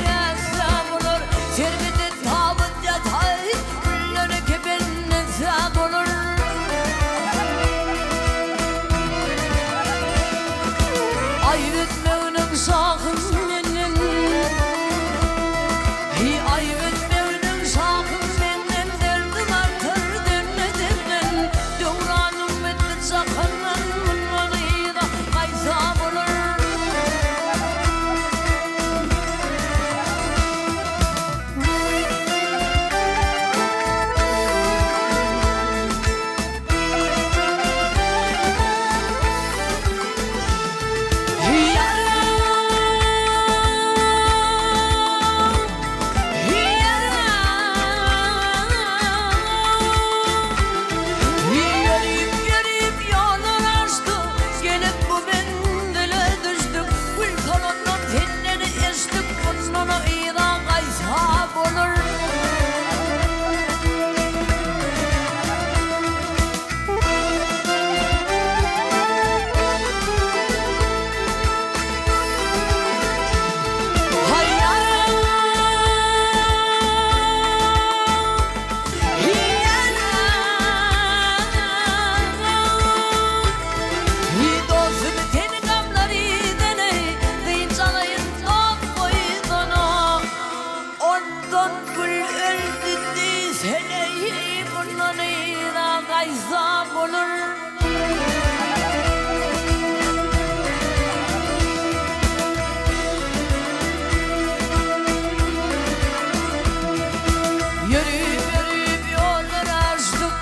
nätse bolar Sergide tabyt ýataý Gülleri kepenlese bolar Aýyp etmeginiň şahyn menden Heý aýyp etmeginiň şahyn menden Derdim artar dembe-demden Döwranym bitdi jahandan Mundan yza gaýtsa bolar. Ýörüp-ýörüp ýollar aşdyk, Gelip bu menzile düşdük. Gül solandan senden eşdik, Mundan yza gaýtsa bolar. Ondan gül öldi diýsene, Mundan yza gaýtsa bolar. Ýörüp ýörüp ýollar aşdyk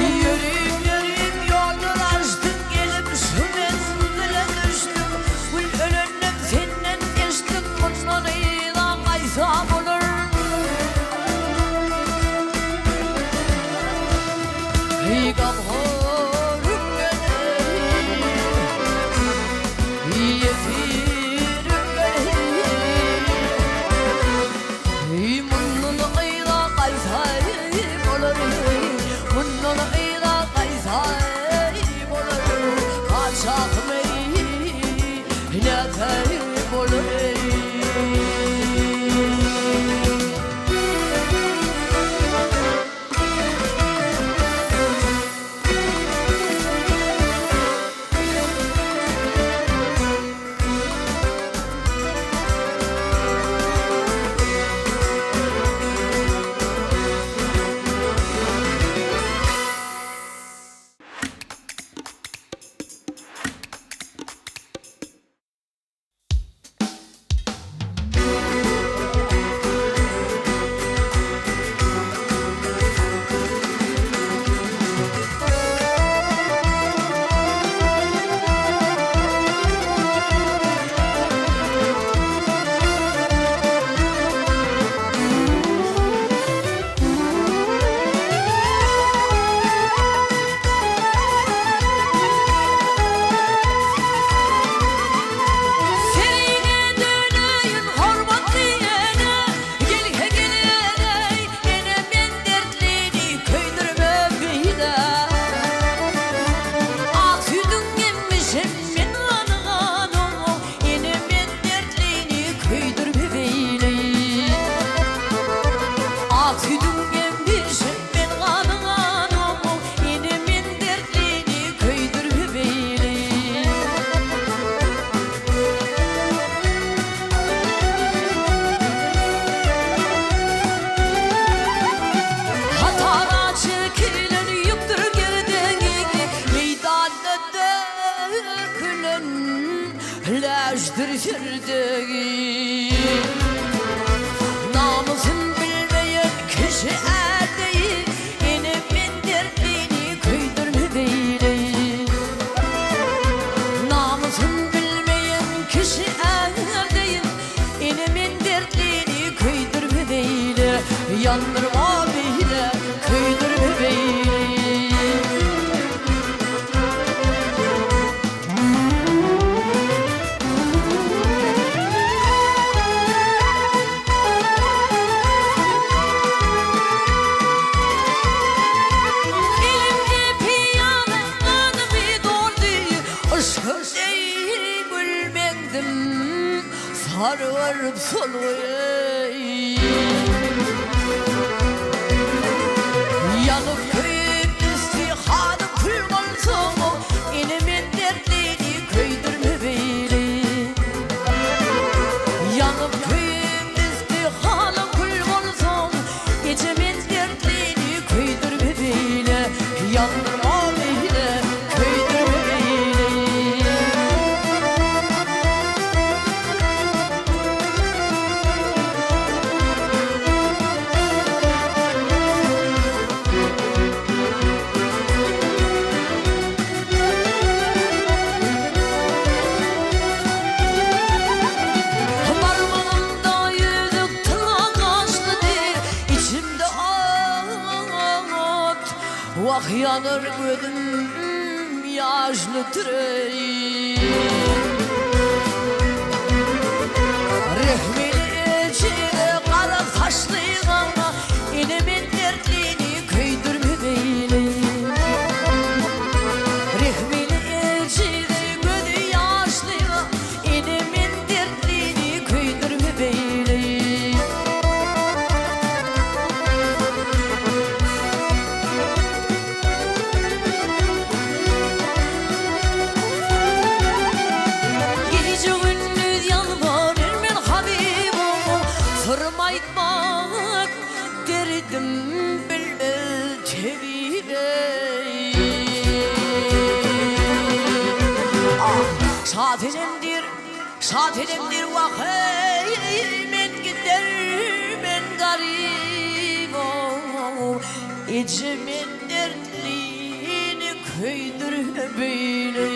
Ýörüp ýörüp ýollar aşdyk Gelip şu menzile düşdük Gül ölennem senden geçdik Mundan yza gaýtsa bolar. Eý gamhorum meni Ýesirim meni Eý mundan yza gaýtsa bolar Mundan yza gaýtsa bolar Patyşahym eý nätse bolar eý. Ýerdegi Namysyn bilmeýen kişi är deýin Ene men dertlini köýdürme beýle Namysyn bilmeýen kişi är deýin Ene men dertlini köýdürme beýle Ýandyrma beýle köýdürme beýle. Elimde piýala ganymy doldy, Yşkyň deý gül meňzim sargaryp soldy. Ýanyp köýüp üsti hanym kül bolsa, Ene men dertlini köýdürme beýle. Ýanyp köýüp üsti halyň kül bolsa, Eje men dertlini köýdürme beýle. Ýandyrma beýle, köýdürme beýle. Barmagymda ýüzük tylla gaşlydy, Içimde ot, wah ýanar gözüm ýaşlydyr eý. Rehmeli ejize gara saçlyga, Ene men dertlini köýdürme beýle. Rehmeli ejize gözi ýaşlyga, Ene men dertlini köýdürme beýle. Gije-gündiz ýalbaryr men Habybym, Syrym aýtmak derdim bilmez tebip eý. Ah, Şasenemdir, Şasenemdir wah eý, men gider men garybam, Eje men dertlini köýdürme beýle.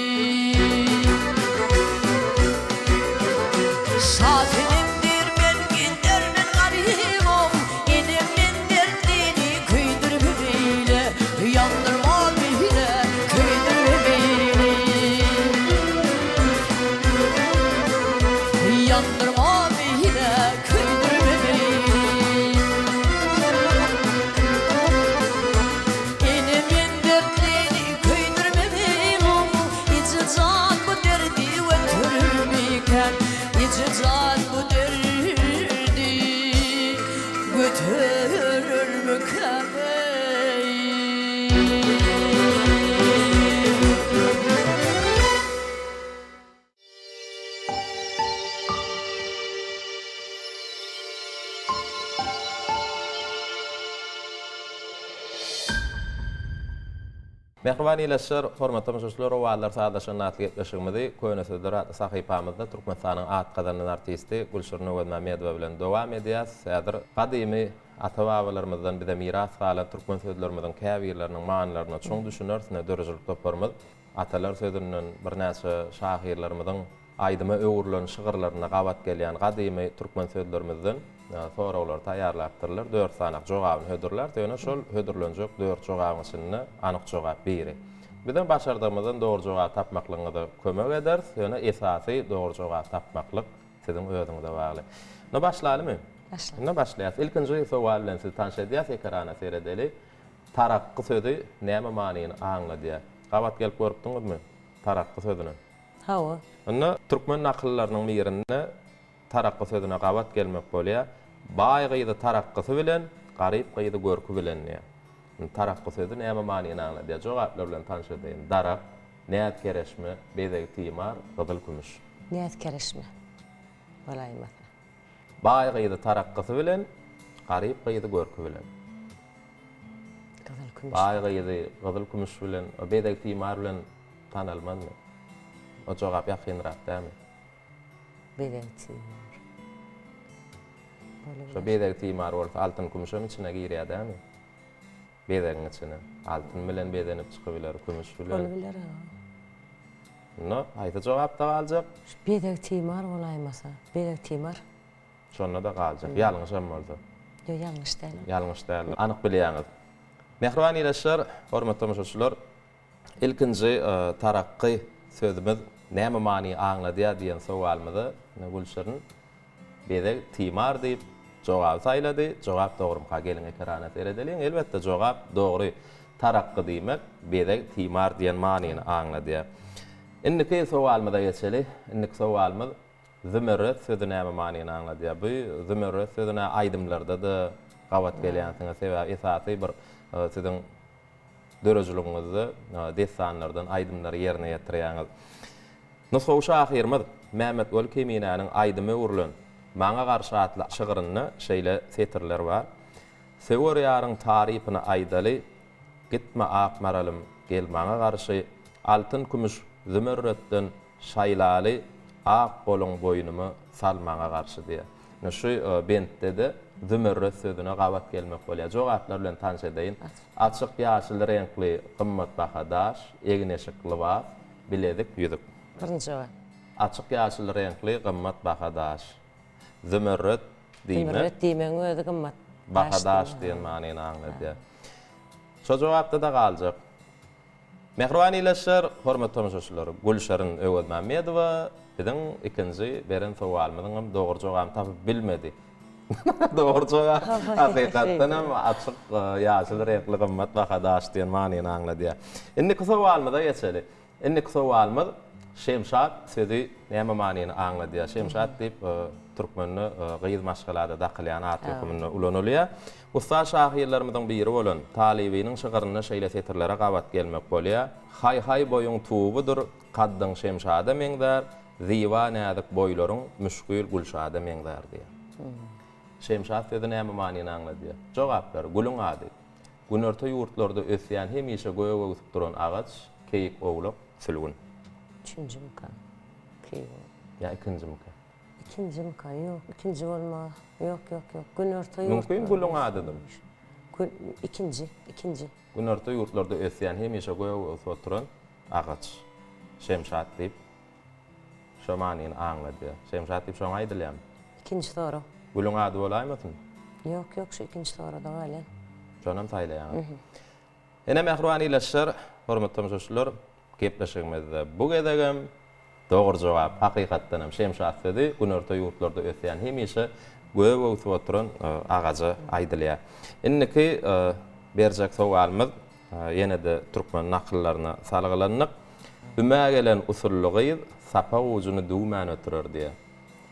Şasenemdir men gider men garybam, Enem men dertlini köýdürme beýle, Ýandyrma beýle, köýdürme beýle. Ýandyrma beýle, köýdürme beýle. Ene men dertlini köýdürme beýle, Eje jan bu derdi götermikän, Eje jan bu derdi göterermikäm eý. Mähriban ildeşler, hormatly tomaşaçylar, Owazlar sazlaşan atly gepleşigimizi Köne sözler atly sahypamyzda Türkmenistanyň at gazanan artisti Gülşirin Öwezmämmedowa bilen dowam edýäs. Häzir gadymy ata-babalarymyzdan bize miras galan türkmen sözlerimiziň käbirleriniň manylaryna çuň düşüneris. Ine, döredijilik toparymyz Atalar sözünden birnäçe şahyrlarymyzyň aýdyma öwrülen şygyrlarynda gabat gelýän gadymy türkmen sözlerimizden soraglary taýýarlapdyrlar. Dört sany jogabyny hödürläris. Ýöne şol hödürlenjek dört jogabyň içinde anyk jogap biri. Bizem başardygymyzdan dogry jogaby tapmaklygyňyza kömek ederis. Ýöne esasy dogry jogaby tapmaklyk siziň özüňize bagly. Indi başlalymy? Başla. Indi başlaýas. Ilkinji sowal bilen sizi tanyş edýäs. Ekrana seredeli. Tarakgy sözi näme manyny aňladýar? Gabat gelip görüpdiňizmi tarakgy sözüne? Hawa. Onda türkmen nakyllarynyň birinde tarakgy sözüne gabat gelmek bolýar. Baý gyzy tarakgysy bilen, garyp gyzy görki bilen diýýär. Indi tarakgy sözi näme manyny aňladýar? Jogaplar bilen tanyş edeýin. Darak, näz-kereşme, bezeg-timar, gyzyl-kümüş. Näz-kereşme bolaýmasa. Baý gyzy tarakgysy bilen, garyp gyzy görki bilen. Gyzyl kümüş. Baý gyzy gyzyl kümüş bilen, o bezeg timar bilen tanalmazmy? O jogap ýakynrak dälmi? Bezeg timar. Şo bezeg timar bolsa altyn kümüşem içine girýär dämi? Bezegiň içine. Altyn bilen bezenip çykybiler, kümüş bilen. Bolubiler ha. Onda haýsy jogapda galjak? Şu bezeg timar bolaýmasa. Bezeg timar. Şonda-da galjak. Ýalňyşam bolsa. Ýok, ýalňyş däl. Ýalňyş däldir. Anyk bilýäňiz. Mähriban ildeşler, hormatly tomaşaçylar, ilkinji tarakgy sözümiz näme many aňladýar diýen sowalymyza Gülşirin bezeg timar diýip jogaby saýlady. Jogap dogrumyka geliň ekrana seredeliň. Elbetde jogap dogry. Tarakgy diýmek bezeg timar diýen manyny aňladýar. Indiki sowalymyza geçeli. Indiki sowalymyz Zümerret sözi näme manyny aňladýar? Bu zümerret sözüne aýdymlarda-da gabat gelýänsiňiz. Sebäbi esasy bir siziň dörejiligiňizde dessanlardan aýdymlary ýerine ýetirýäňiz. Nusgawy şahyrymyz Mämmetweli Keminäniň aýdyma öwrülen Maňa garşy atly şygrynda şeýle setirler bar, Söwer ýaryň tarypyny aýdaly, Gitme ak maralym, gel maňa garşy, Altyn-kümüş zümerretden Şaýlaly ak goluň boýnuma sal maňa garşy diýýär. Ine şu bentde-de zümerret sözüne gabat gelmek bolýar. Jogaplar bilen tanyş edeýin. Açyk ýaşyl reňkli gymmatbaha daş, egin-eşik, lybas, bilezik, ýüzük. Birinji jogap. Açyk ýaşyl reňkli gymmatbaha daş. Zümerret diýmek. Zümerret diýmegiň özi gymmat daş. Baha daş diýen manyny aňladýar. Şo jogapda-da galjak. Mähriban ildeşler, hormatly tomaşaçylar, Gülşirin Öwezmämmedowa biziň ikinji beren sowalymyzyň hem dogry jogabyny tapyp bilmedi. Dogry jogap hakykatdan hem açyk ýaşyl reňkli gymmat baha daş diýen manyny aňladýar. Indiki sowalymyza geçeli. Indiki sowalymyz Şemşat sözi näme manyny aňladýar? Şemşat diýip türkmende gyz maşgalada dakylýan at höküminde ulanylýar. Ussat şahyrlarymyzyň biri bolan Talybynyň şygyrynda şeýle setirlere gabat gelmek bolýar, Haý-haý boýuň tubudyr, kaddyň şemşada meňzär, Zyba näzik boýlaryň müşgil gülşada meňzär diýýär. Şemşat sözi näme manyny aňladýar? Jogaplar, Gülüň ady. Günorta ýurtlarda ösýän hemişe gök öwsüp duran agaç, keýik owlak, sülgün. Üçünjimika? Keýik owlak. Ýa ikinjimika? Ikinjimika? Ýok, ikinji bolmaz. Ýok, ýok, ýok. Günorta ýurtlarda. Mümkin gülüň adydyr. Gül, ikinji, ikinji. Günorta ýurtlarda ösýän hemişe gök öwsüp oturan agaç. Şemşat diýip, şo manyny aňladýar. Şemşat diýip şoňa aýdylýarmy? Ikinji sorag. Gülüň ady bolaýmasyn? Ýok, ýok, şu ikinji soragda galýan. Şonam saýlaýaňyz. Ine, mähriban ildeşler, hormatly tomaşaçylar, gepleşigimizde bu gezegem dogry jogap, hakykatdan hem, şemşat sözi günorta ýurtlarda ösýän hemişe gök öwsüp oturan agaja aýdylýar. Indiki berjek sowalymyz ýene-de türkmen nakyllaryna salgylandyk. Ümä gelen usully gyz sapak ujuny düwmän ötürer diýýär.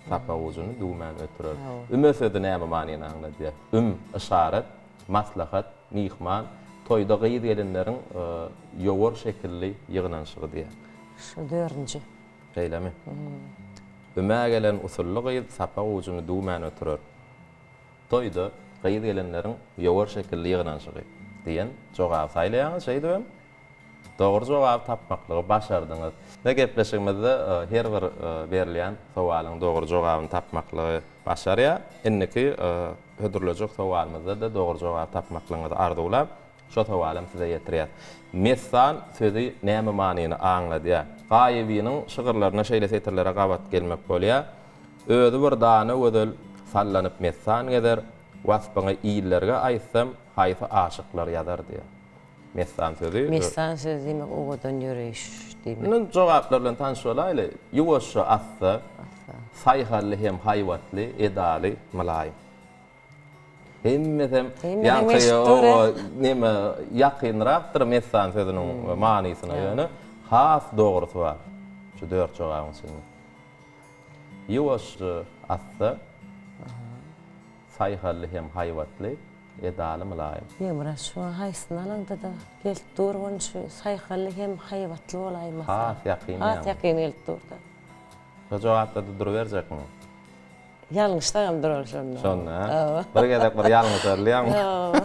Sapak ujuny düwmän ötürer. Üme sözi näme manyny aňladýar? Üm, yşarat, maslahat, myhman, toýda gyz-gelinleriň ýowar şekilli ýygnanyşygy diýýär. Şu dördünji. Şeýlemi? Ümä gelen usully gyz sapak ujuny düwmän ötürer. Toýda gyz-gelinleriň ýowar şekilli ýygnanyşygy diýen jogaby saýlaýaňyz, şeýdibem Dogry jogaby tapmaklygy başardyňyz. Ve gepleşigimizde her bir berilýän sowalyň dogry jogabyny tapmaklygy başarýar. Indiki hödürlejek sowalymyzda-da dogry jogaby tapmaklygyňyzy arzuwlap, şo sowalam size ýetirýäs. Messan sözi näme manyny aňladýar? Gaýybynyň şygyrlarynda şeýle setirlere gabat gelmek bolýar, Özi bir dana gözel, sallanyp messan gezer, Waspyňy illerge aýtsam, haýsy aşyklar ýazar diýýär. Messan sözi. Messan sözi diýmek owadan ýöreýiş diýmek. Indi jogaplar bilen tanyş bolaýly. Ýuwaşja assa, saýhally hem haýbatly, edaly, mylaýym. Hemmesem ýaňky oba neme ýakynrakdyr messan sözüniň manysyna ýöne has dogrusy bar şu dört jogabyň içinde. Ýuwaşja assa, saýhally hem haýbatly, Edaly mylaýym. Begmyrat şu haýsyny alaňda-da gelip dur ony şu saýhally hem haýbatly bolaýmasa. Has ýakyn ýaňy. Has ýakyn gelip dur-da. Şo jogapda-da duruberjekmi? Ýalňyşsagam duraly şonda. Şonda, hä? Bir gezek bir ýalňyşarlyýaňmy? Hawa.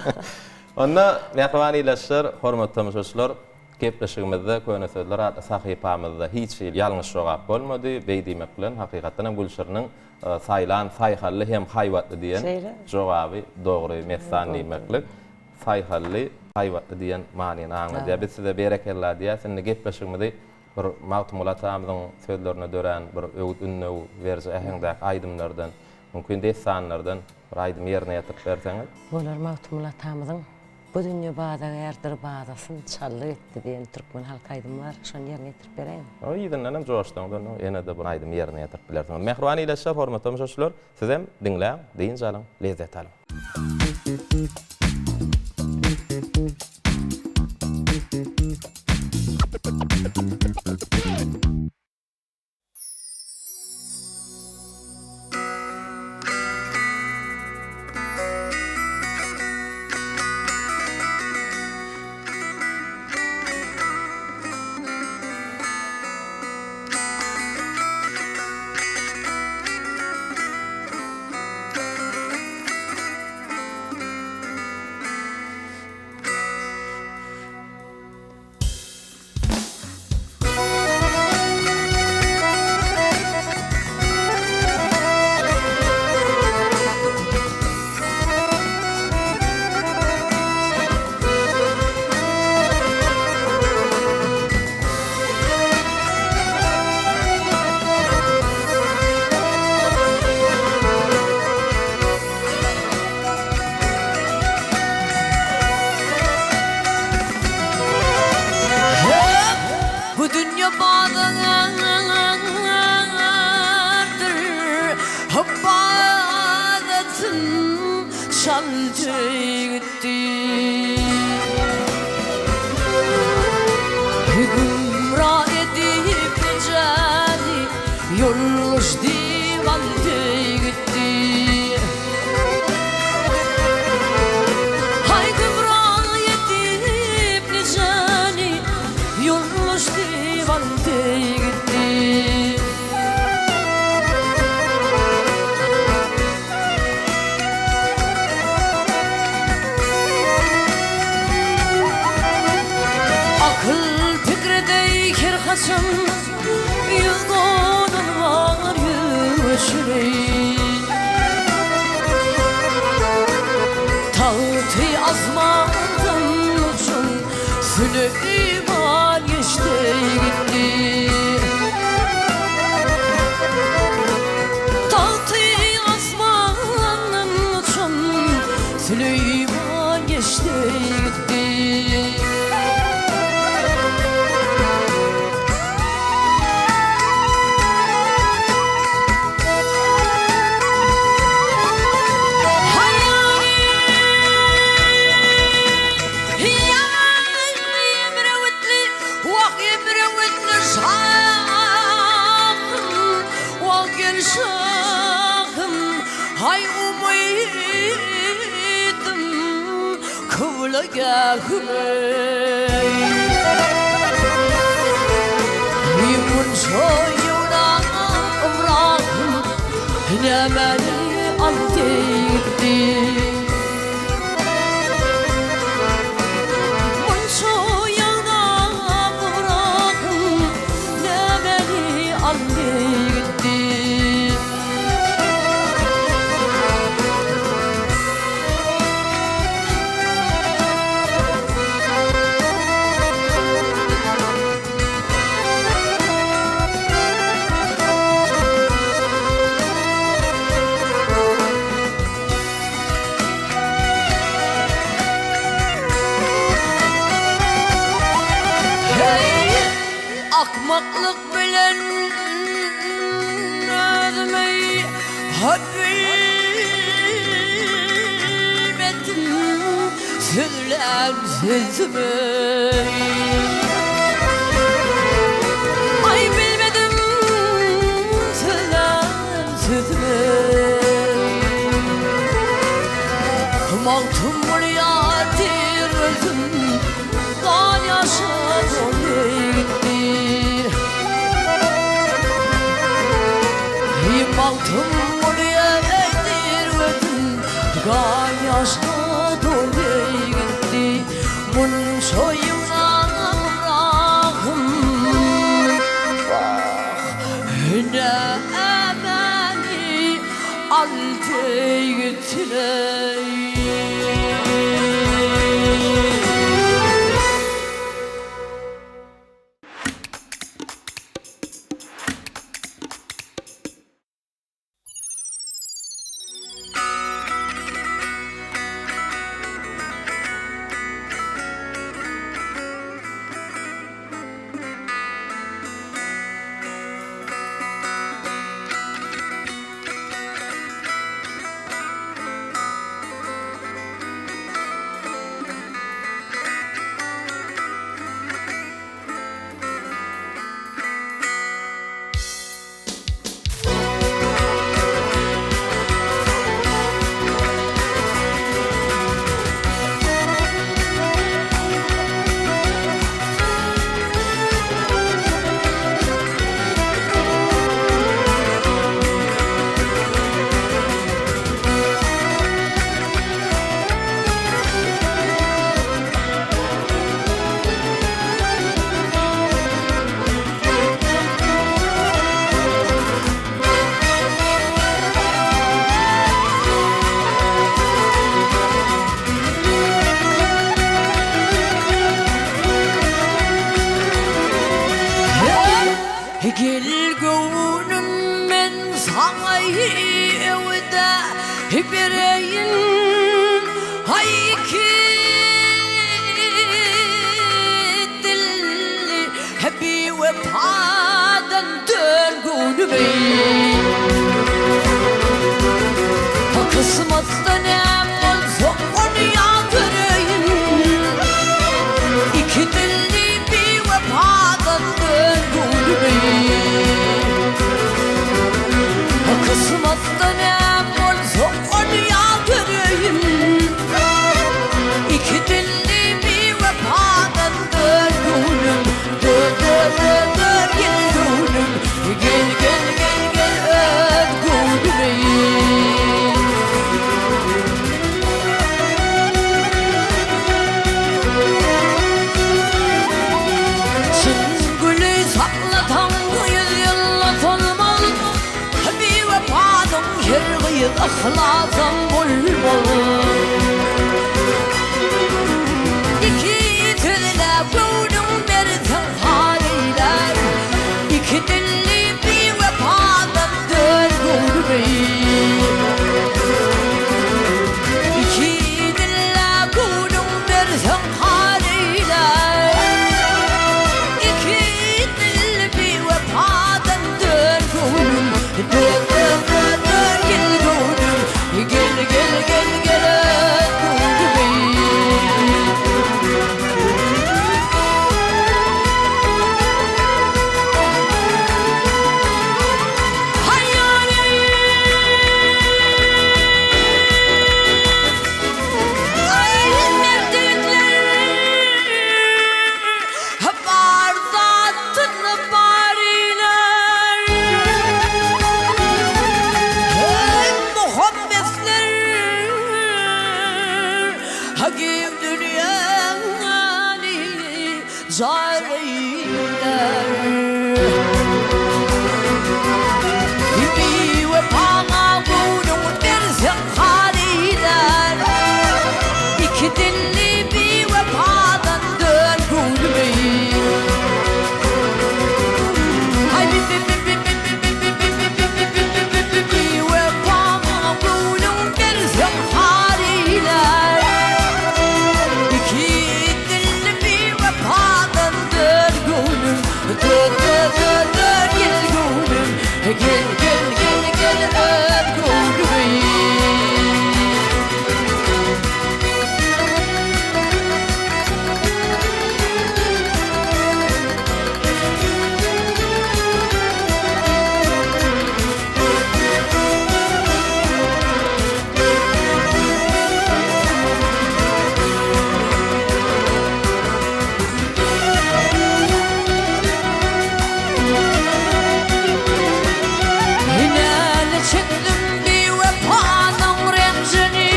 Onda, mähriban ildeşler, hormatly tomaşaçylar! Gepleşigimizde Köne sözler atly sahypamyzda hiç hili ýalňyş jogap bolmady. Beý diýmek bilen, hakykatdan hem Gülşiriniň saýlan saýhally hem haýbatly diýen jogaby dogry, messan diýmeklik. Saýhally, haýbatly diýen manyny aňladýar. Biz size berekella diýýäs. Indi gepleşigimizi bir Magtymguly atamyzyň sözlerine dörän bir öwüt-ündew beriji äheňdäki aýdymlardan, mümkin dessanlardan bir aýdym ýerine ýetirip berseňiz. Bolar Magtymguly atamyzyň Bu dünýe bazagärdir bazasyn çaldy gitdi diýen türkmen halk aýdymy bar. Şony ýerine ýetirip beräýiň. Yzyndan hem joşsaňyz onda ýene-de bir aýdymy ýerine ýetirip bilersiňiz. Mähriban ildeşler, hormatly tomaşaçylar, sizem diňläň, dynç alyň, lezzet alyň. Bu dünýe bazardyr, Bazasyn çaldy gitdi. Gümra edip gijäni, Ýoldaş diýip aldy gitdi. Haý gümra edip nijäni, Ýoldaş diýip aldy gitdi. Akyl pikre deý her haçan Ýüz gonulmar ýüz öçüreý. Tagty asmandan uçan Süleýman geçdi gitdi. Tagty asmandan uçan Süleýman geçdi gitdi. Heý, akmaklyk bilen özümi bilmedim, sözlän sözümi. Aý, bilmedim sözlän sözümi. Magtymguly ýatyr özüm, Gan ýaşa doldy gitdi. Magtymguly ýatyr özüm, Gan ýaşa doldy gitdi. Munça ýygnap. Gel göwnüm men saňa öwüde bereýin Haý iki dilli biwepadan dön göwnüm eý. Kysmatda näm bolsa ony ýazyreýin Iki dilli biwepadan dön göwnüm eý. Kysmatda näm bolsa ony ýazyreýin Iki dilli biwepadan dön göwnüm Dön dön dön dön gel göwnüm Gel gel gel gel öz göwnüm eý. Çyn güli saklataň ýüz ýylla solmaz Biwepanyň her gyz yhlasam bolmaz. Iki sözle göwnüň berseň har eýlär, Iki dilli biwepadan dön göwnümi. Iki dille göwnüň berseň har eýlär, Iki dilli biwepadan dön göwnüm. Dön, dön, dön, dön gel göwnüm, Gel, gel, gel, gel öz göwnümi. Hakim dünýäni zar eýlär. Biwepaňa göwnüň berseň har eýlär. Iki dilli biwepadan dön göwnümi. Haý bi bi bi bi bi bi bi bi bi bi bi bi bi bi bi biwepaňa göwnüň berseň har eýlär. Iki dilli biwepadan dön göwnüm, dön dön dön dön gel göwnüm, gel gel gel gel öz göwnümi. Hinäli çekdim biwepanyň renjini,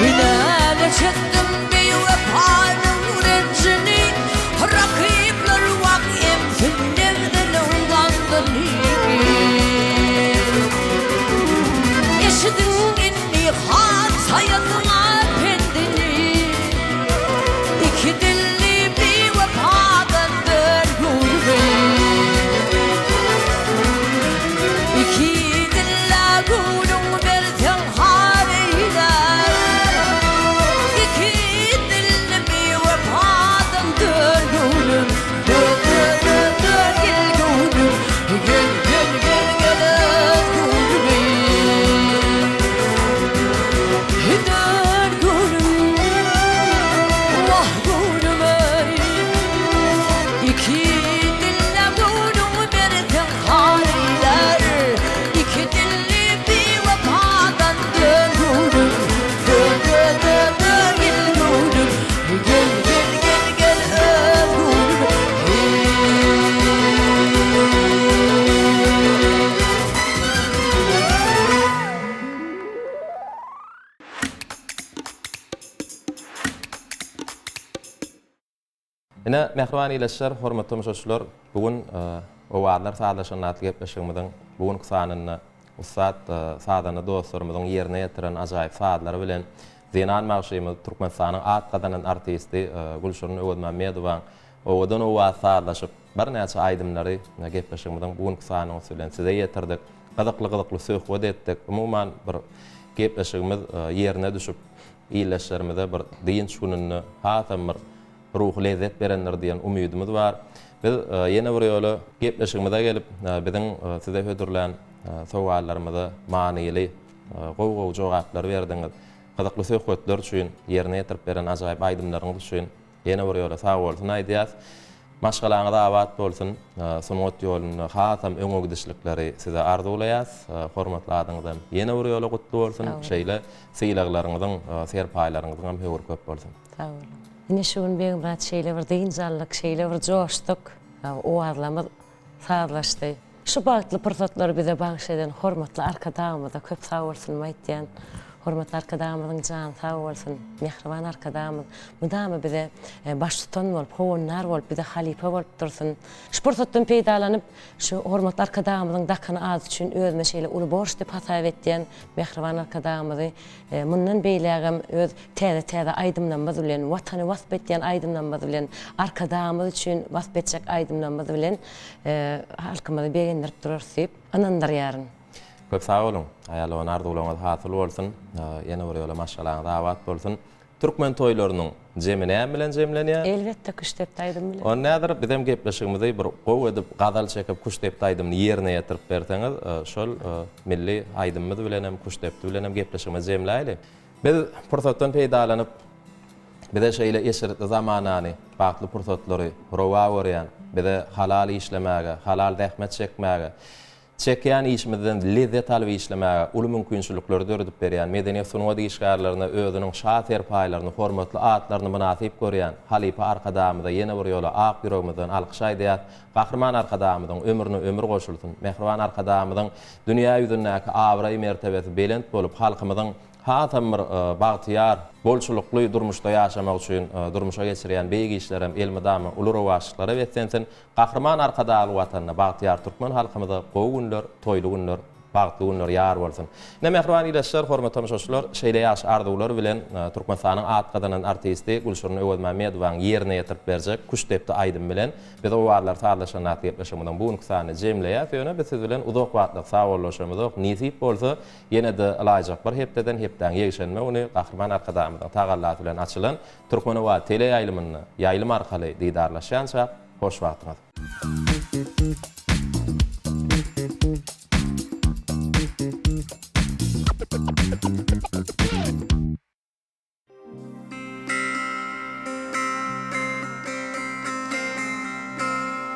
Hinäli çekdim biwepanyň renjini, Rakyplar wak emsin nebziniň gandyny. Eşidiň indi han saýadyň-a pendini, Iki dilli biwepadan dön göwnümi. Iki dillä göwnüň berseň har eýlär, Iki dilli biwepadan dön göwnüm. Dön, dön, dön, dön gel göwnüm, Gel, gel, gel, gel öz göwnümi. Dön göwnüm, wah göwnüm eý, Iki dillä göwnüň berseň har eýlär, Iki dilli biwepadan dön göwnüm. Dön, dön, dön, dön gel göwnüm, Gel, gel, gel, gel öz göwnüm eý. Ine, mähriban ildeşler, hormatly tomaşaçylar, bu gün Owazlar sazlaşanda atly gepleşigimiziň bu günki sanynda ussat sazanda dostlarymyzyň ýerine ýetiren ajaýyp sazlary bilen zenan bagşymyz, Türkmenistanyň at gazanan artisti Gülşirin Öwezmämmedowaň. Owadan owaz sazlaşyp, birnäçe aýdymlary gepleşigimiziň bu günki sanynyň üsti bilen size ýetirdik. Gyzykly-gyzykly söhbet etdik. Umuman, bir gepleşigimiz ýerine düşüp, ildeşlerimize bir dynç gününde hasam bir ruhy lezzet berendir diýen umydymyz bar. Biz ýene bir ýola gepleşigimize gelip, biziň size hödürlän sowallarymyza manyly, gowy-gowy jogaplary berdiňiz. Gyzykly söhbetler üçin, ýerine ýetirip beren ajaýyp aýdymlaryňyz üçin ýene bir ýola sagbolsun aýdýas. Maşgalaňyz abat bolsun, sungat ýolunda hasam öňe gidişlikleri size arzuwlaýas. Hormatly adyňyzam ýene bir ýola gutly bolsun. Şeýle sylaglaryňyzyň, serpaýlaryňyzyň hem höwri köp bolsun. Sag boluň. Ine şu gün Begmyrat şeýle bir dynç aldyk, şeýle bir joşduk. Owazlarymyz sazlaşdy. Şu bagtly pursatlary bize bagyş eden hormatly Arkadagymyza köp sag bolsunymy aýtýan. Hormatly Arkadagymyzyň jany sag bolsun. Mähriban Arkadagymyz mydama bize baştutan bolup, howandar bolup, bize halypa bolup dursun. Şu pursatdan peýdalanyp, şu hormatly Arkadagymyzyň dakan ady üçin özüme şeýle uly borç diýip hasap etýän mähriban Arkadagymyzy mundan beýlägem öz täze-täze aýdymlarymyz bilen, Watany wasp etýän aýdymlarymyz bilen, Arkadagymyz üçin wasp etjek aýdymlarymyz bilen halkymyzy begendirip durarys diýip ynandyrýaryn. Köp sag boluň. Aýal dogan arzuwlaryňyz hasyl bolsun. Ýene bir ýola maşgalaňyz abat bolsun. Türkmen toýlarynyň jemi näme bilen jemlenýär? Elbetde küştdepdi aýdym bilen. Onda häzir bizem gepleşigimizi bir gowy edip gazal çekip küştdepdi aýdymyny ýerine ýetirip berseňiz şol milli aýdymymyz bilenem küştdepdi bilenem gepleşigimizi jemläýli. Biz pursatdan peýdalanyp bize şeýle eşretli zamanany, bagtly pursatlary rowa görýän, bize halal işlemäge, halal zähmet çekmäge, Çekýän işimizden lezzet alyp işlemäge uly mümkinçilikleri döredip berýän medeniýet-sungat işgärlerine özüniň şa serpaýlaryny, hormatly atlaryny mynasyp görýän halypa Arkadagymyza ýene bir ýola ak ýüregimizden alkyş aýdýas. Gahryman Arkadagymyzyň ömrüne ömür goşulsyn! Mähriban Arkadagymyzyň dünýä ýüzündäki abraý-mertebesi belent bolup, halkymyzyň hasam bir bagtyýar, bolçulykly durmuşda ýaşamagy üçin durmuşa geçirýän beýik işlerem elmydama uly rowaçlyklara beslensin! Gahryman Arkadagly Watanda bagtyýar türkmen halkymyza gowy günler, toýly günler, bagtly günler ýar bolsun! Ine, mähriban ildeşler, hormatly tomaşaçylar, şeýle ýagşy arzuwlar bilen Türkmenistanyň at gazanan artisti Gülşirin Öwezmämmedowanyň ýerine ýetirip berjek Küştdepdi aýdymy bilen biz Owazlar sazlaşan atly gepleşigimiziň bu günki sanyny jemleýäs. Ýöne biz siz bilen uzak wagtlyk sagbollaşamyzok. Nesip bolsa, ýene-de ylaýjak bir hepdeden, hepdäň ýekşenbe güni Gahryman Arkadagymyzyň tagallasy bilen açylan Türkmenobat teleýaýlymynda ýaýlym arkaly didarlaşýançak, hoş wagtyňyz.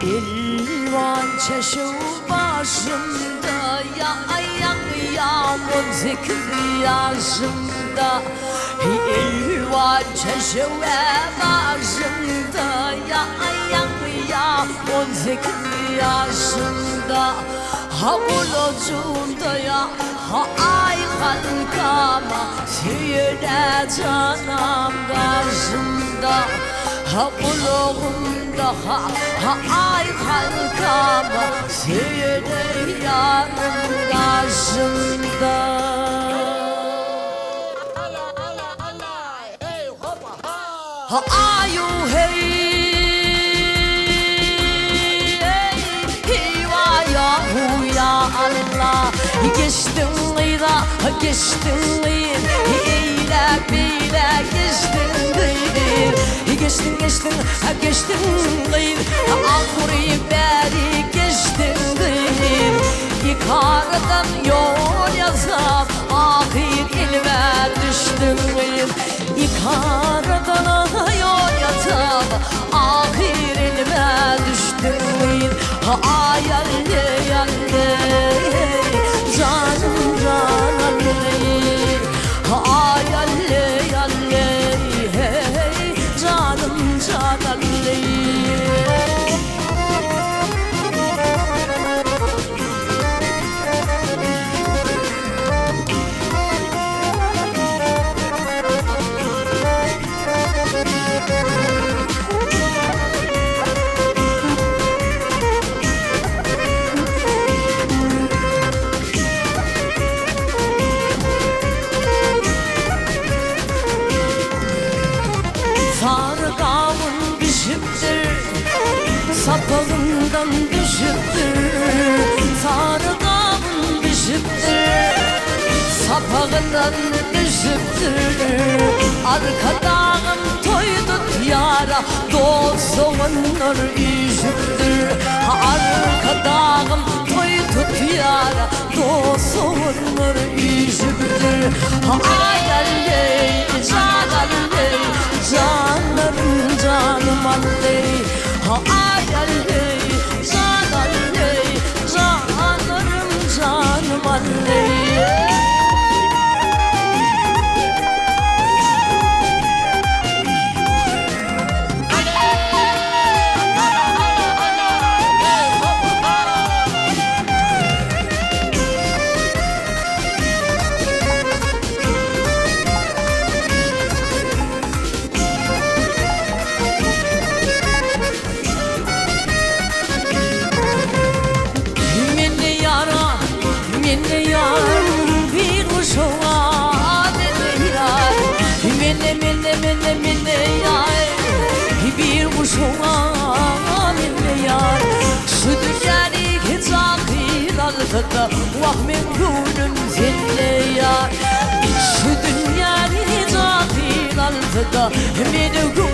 Elwan çeşew başymda ýa aýaň on sekiz ýaşymda Elwan çeşew başymda ýa aýaň 18 ýaşymda Ha gulajygymda ýa ha aý halkama Söýene janam gaşymda Ha gulagymda ha ha aý halkama Söýene ýarym gaşymda. Aýu heý Heý-waý hu ýa Alla Geçdiň gyza geçdiň gyz Eýläk beýläk geçdiň gyz Geçdiň geçdiň geçdiň gyz Aňry bäri geçdiň gyz Ikaradan ýol ýasap Ahyr elime düşdüň gyz Ikaradan ýol ýasap Ahyr elime düşdüň gyz Aý alle alle Janym jan alle Aý alle alle Heý janym jan alle. Asmandan düşüpdir. Arkadagym toý tutýara, Dost-doganlar üýşüpdir. Arkadagym toý tutýara, Dost-doganlar üýşüpdir. Aý alleý, jan alleý, Janlarym janym alleý. Aý alleý, jan alleý, Janlarym janym alleý. Mende ýara, mende ýar, bir guşuňa mende ýar. Mende, mende, mende, mende ýar, bir guşuňa mende ýar. Şu dünýäni jahyl alsa-da, wah meň göwnüm sende ýar. Şu dünýäni jahyl alsa-da, meni.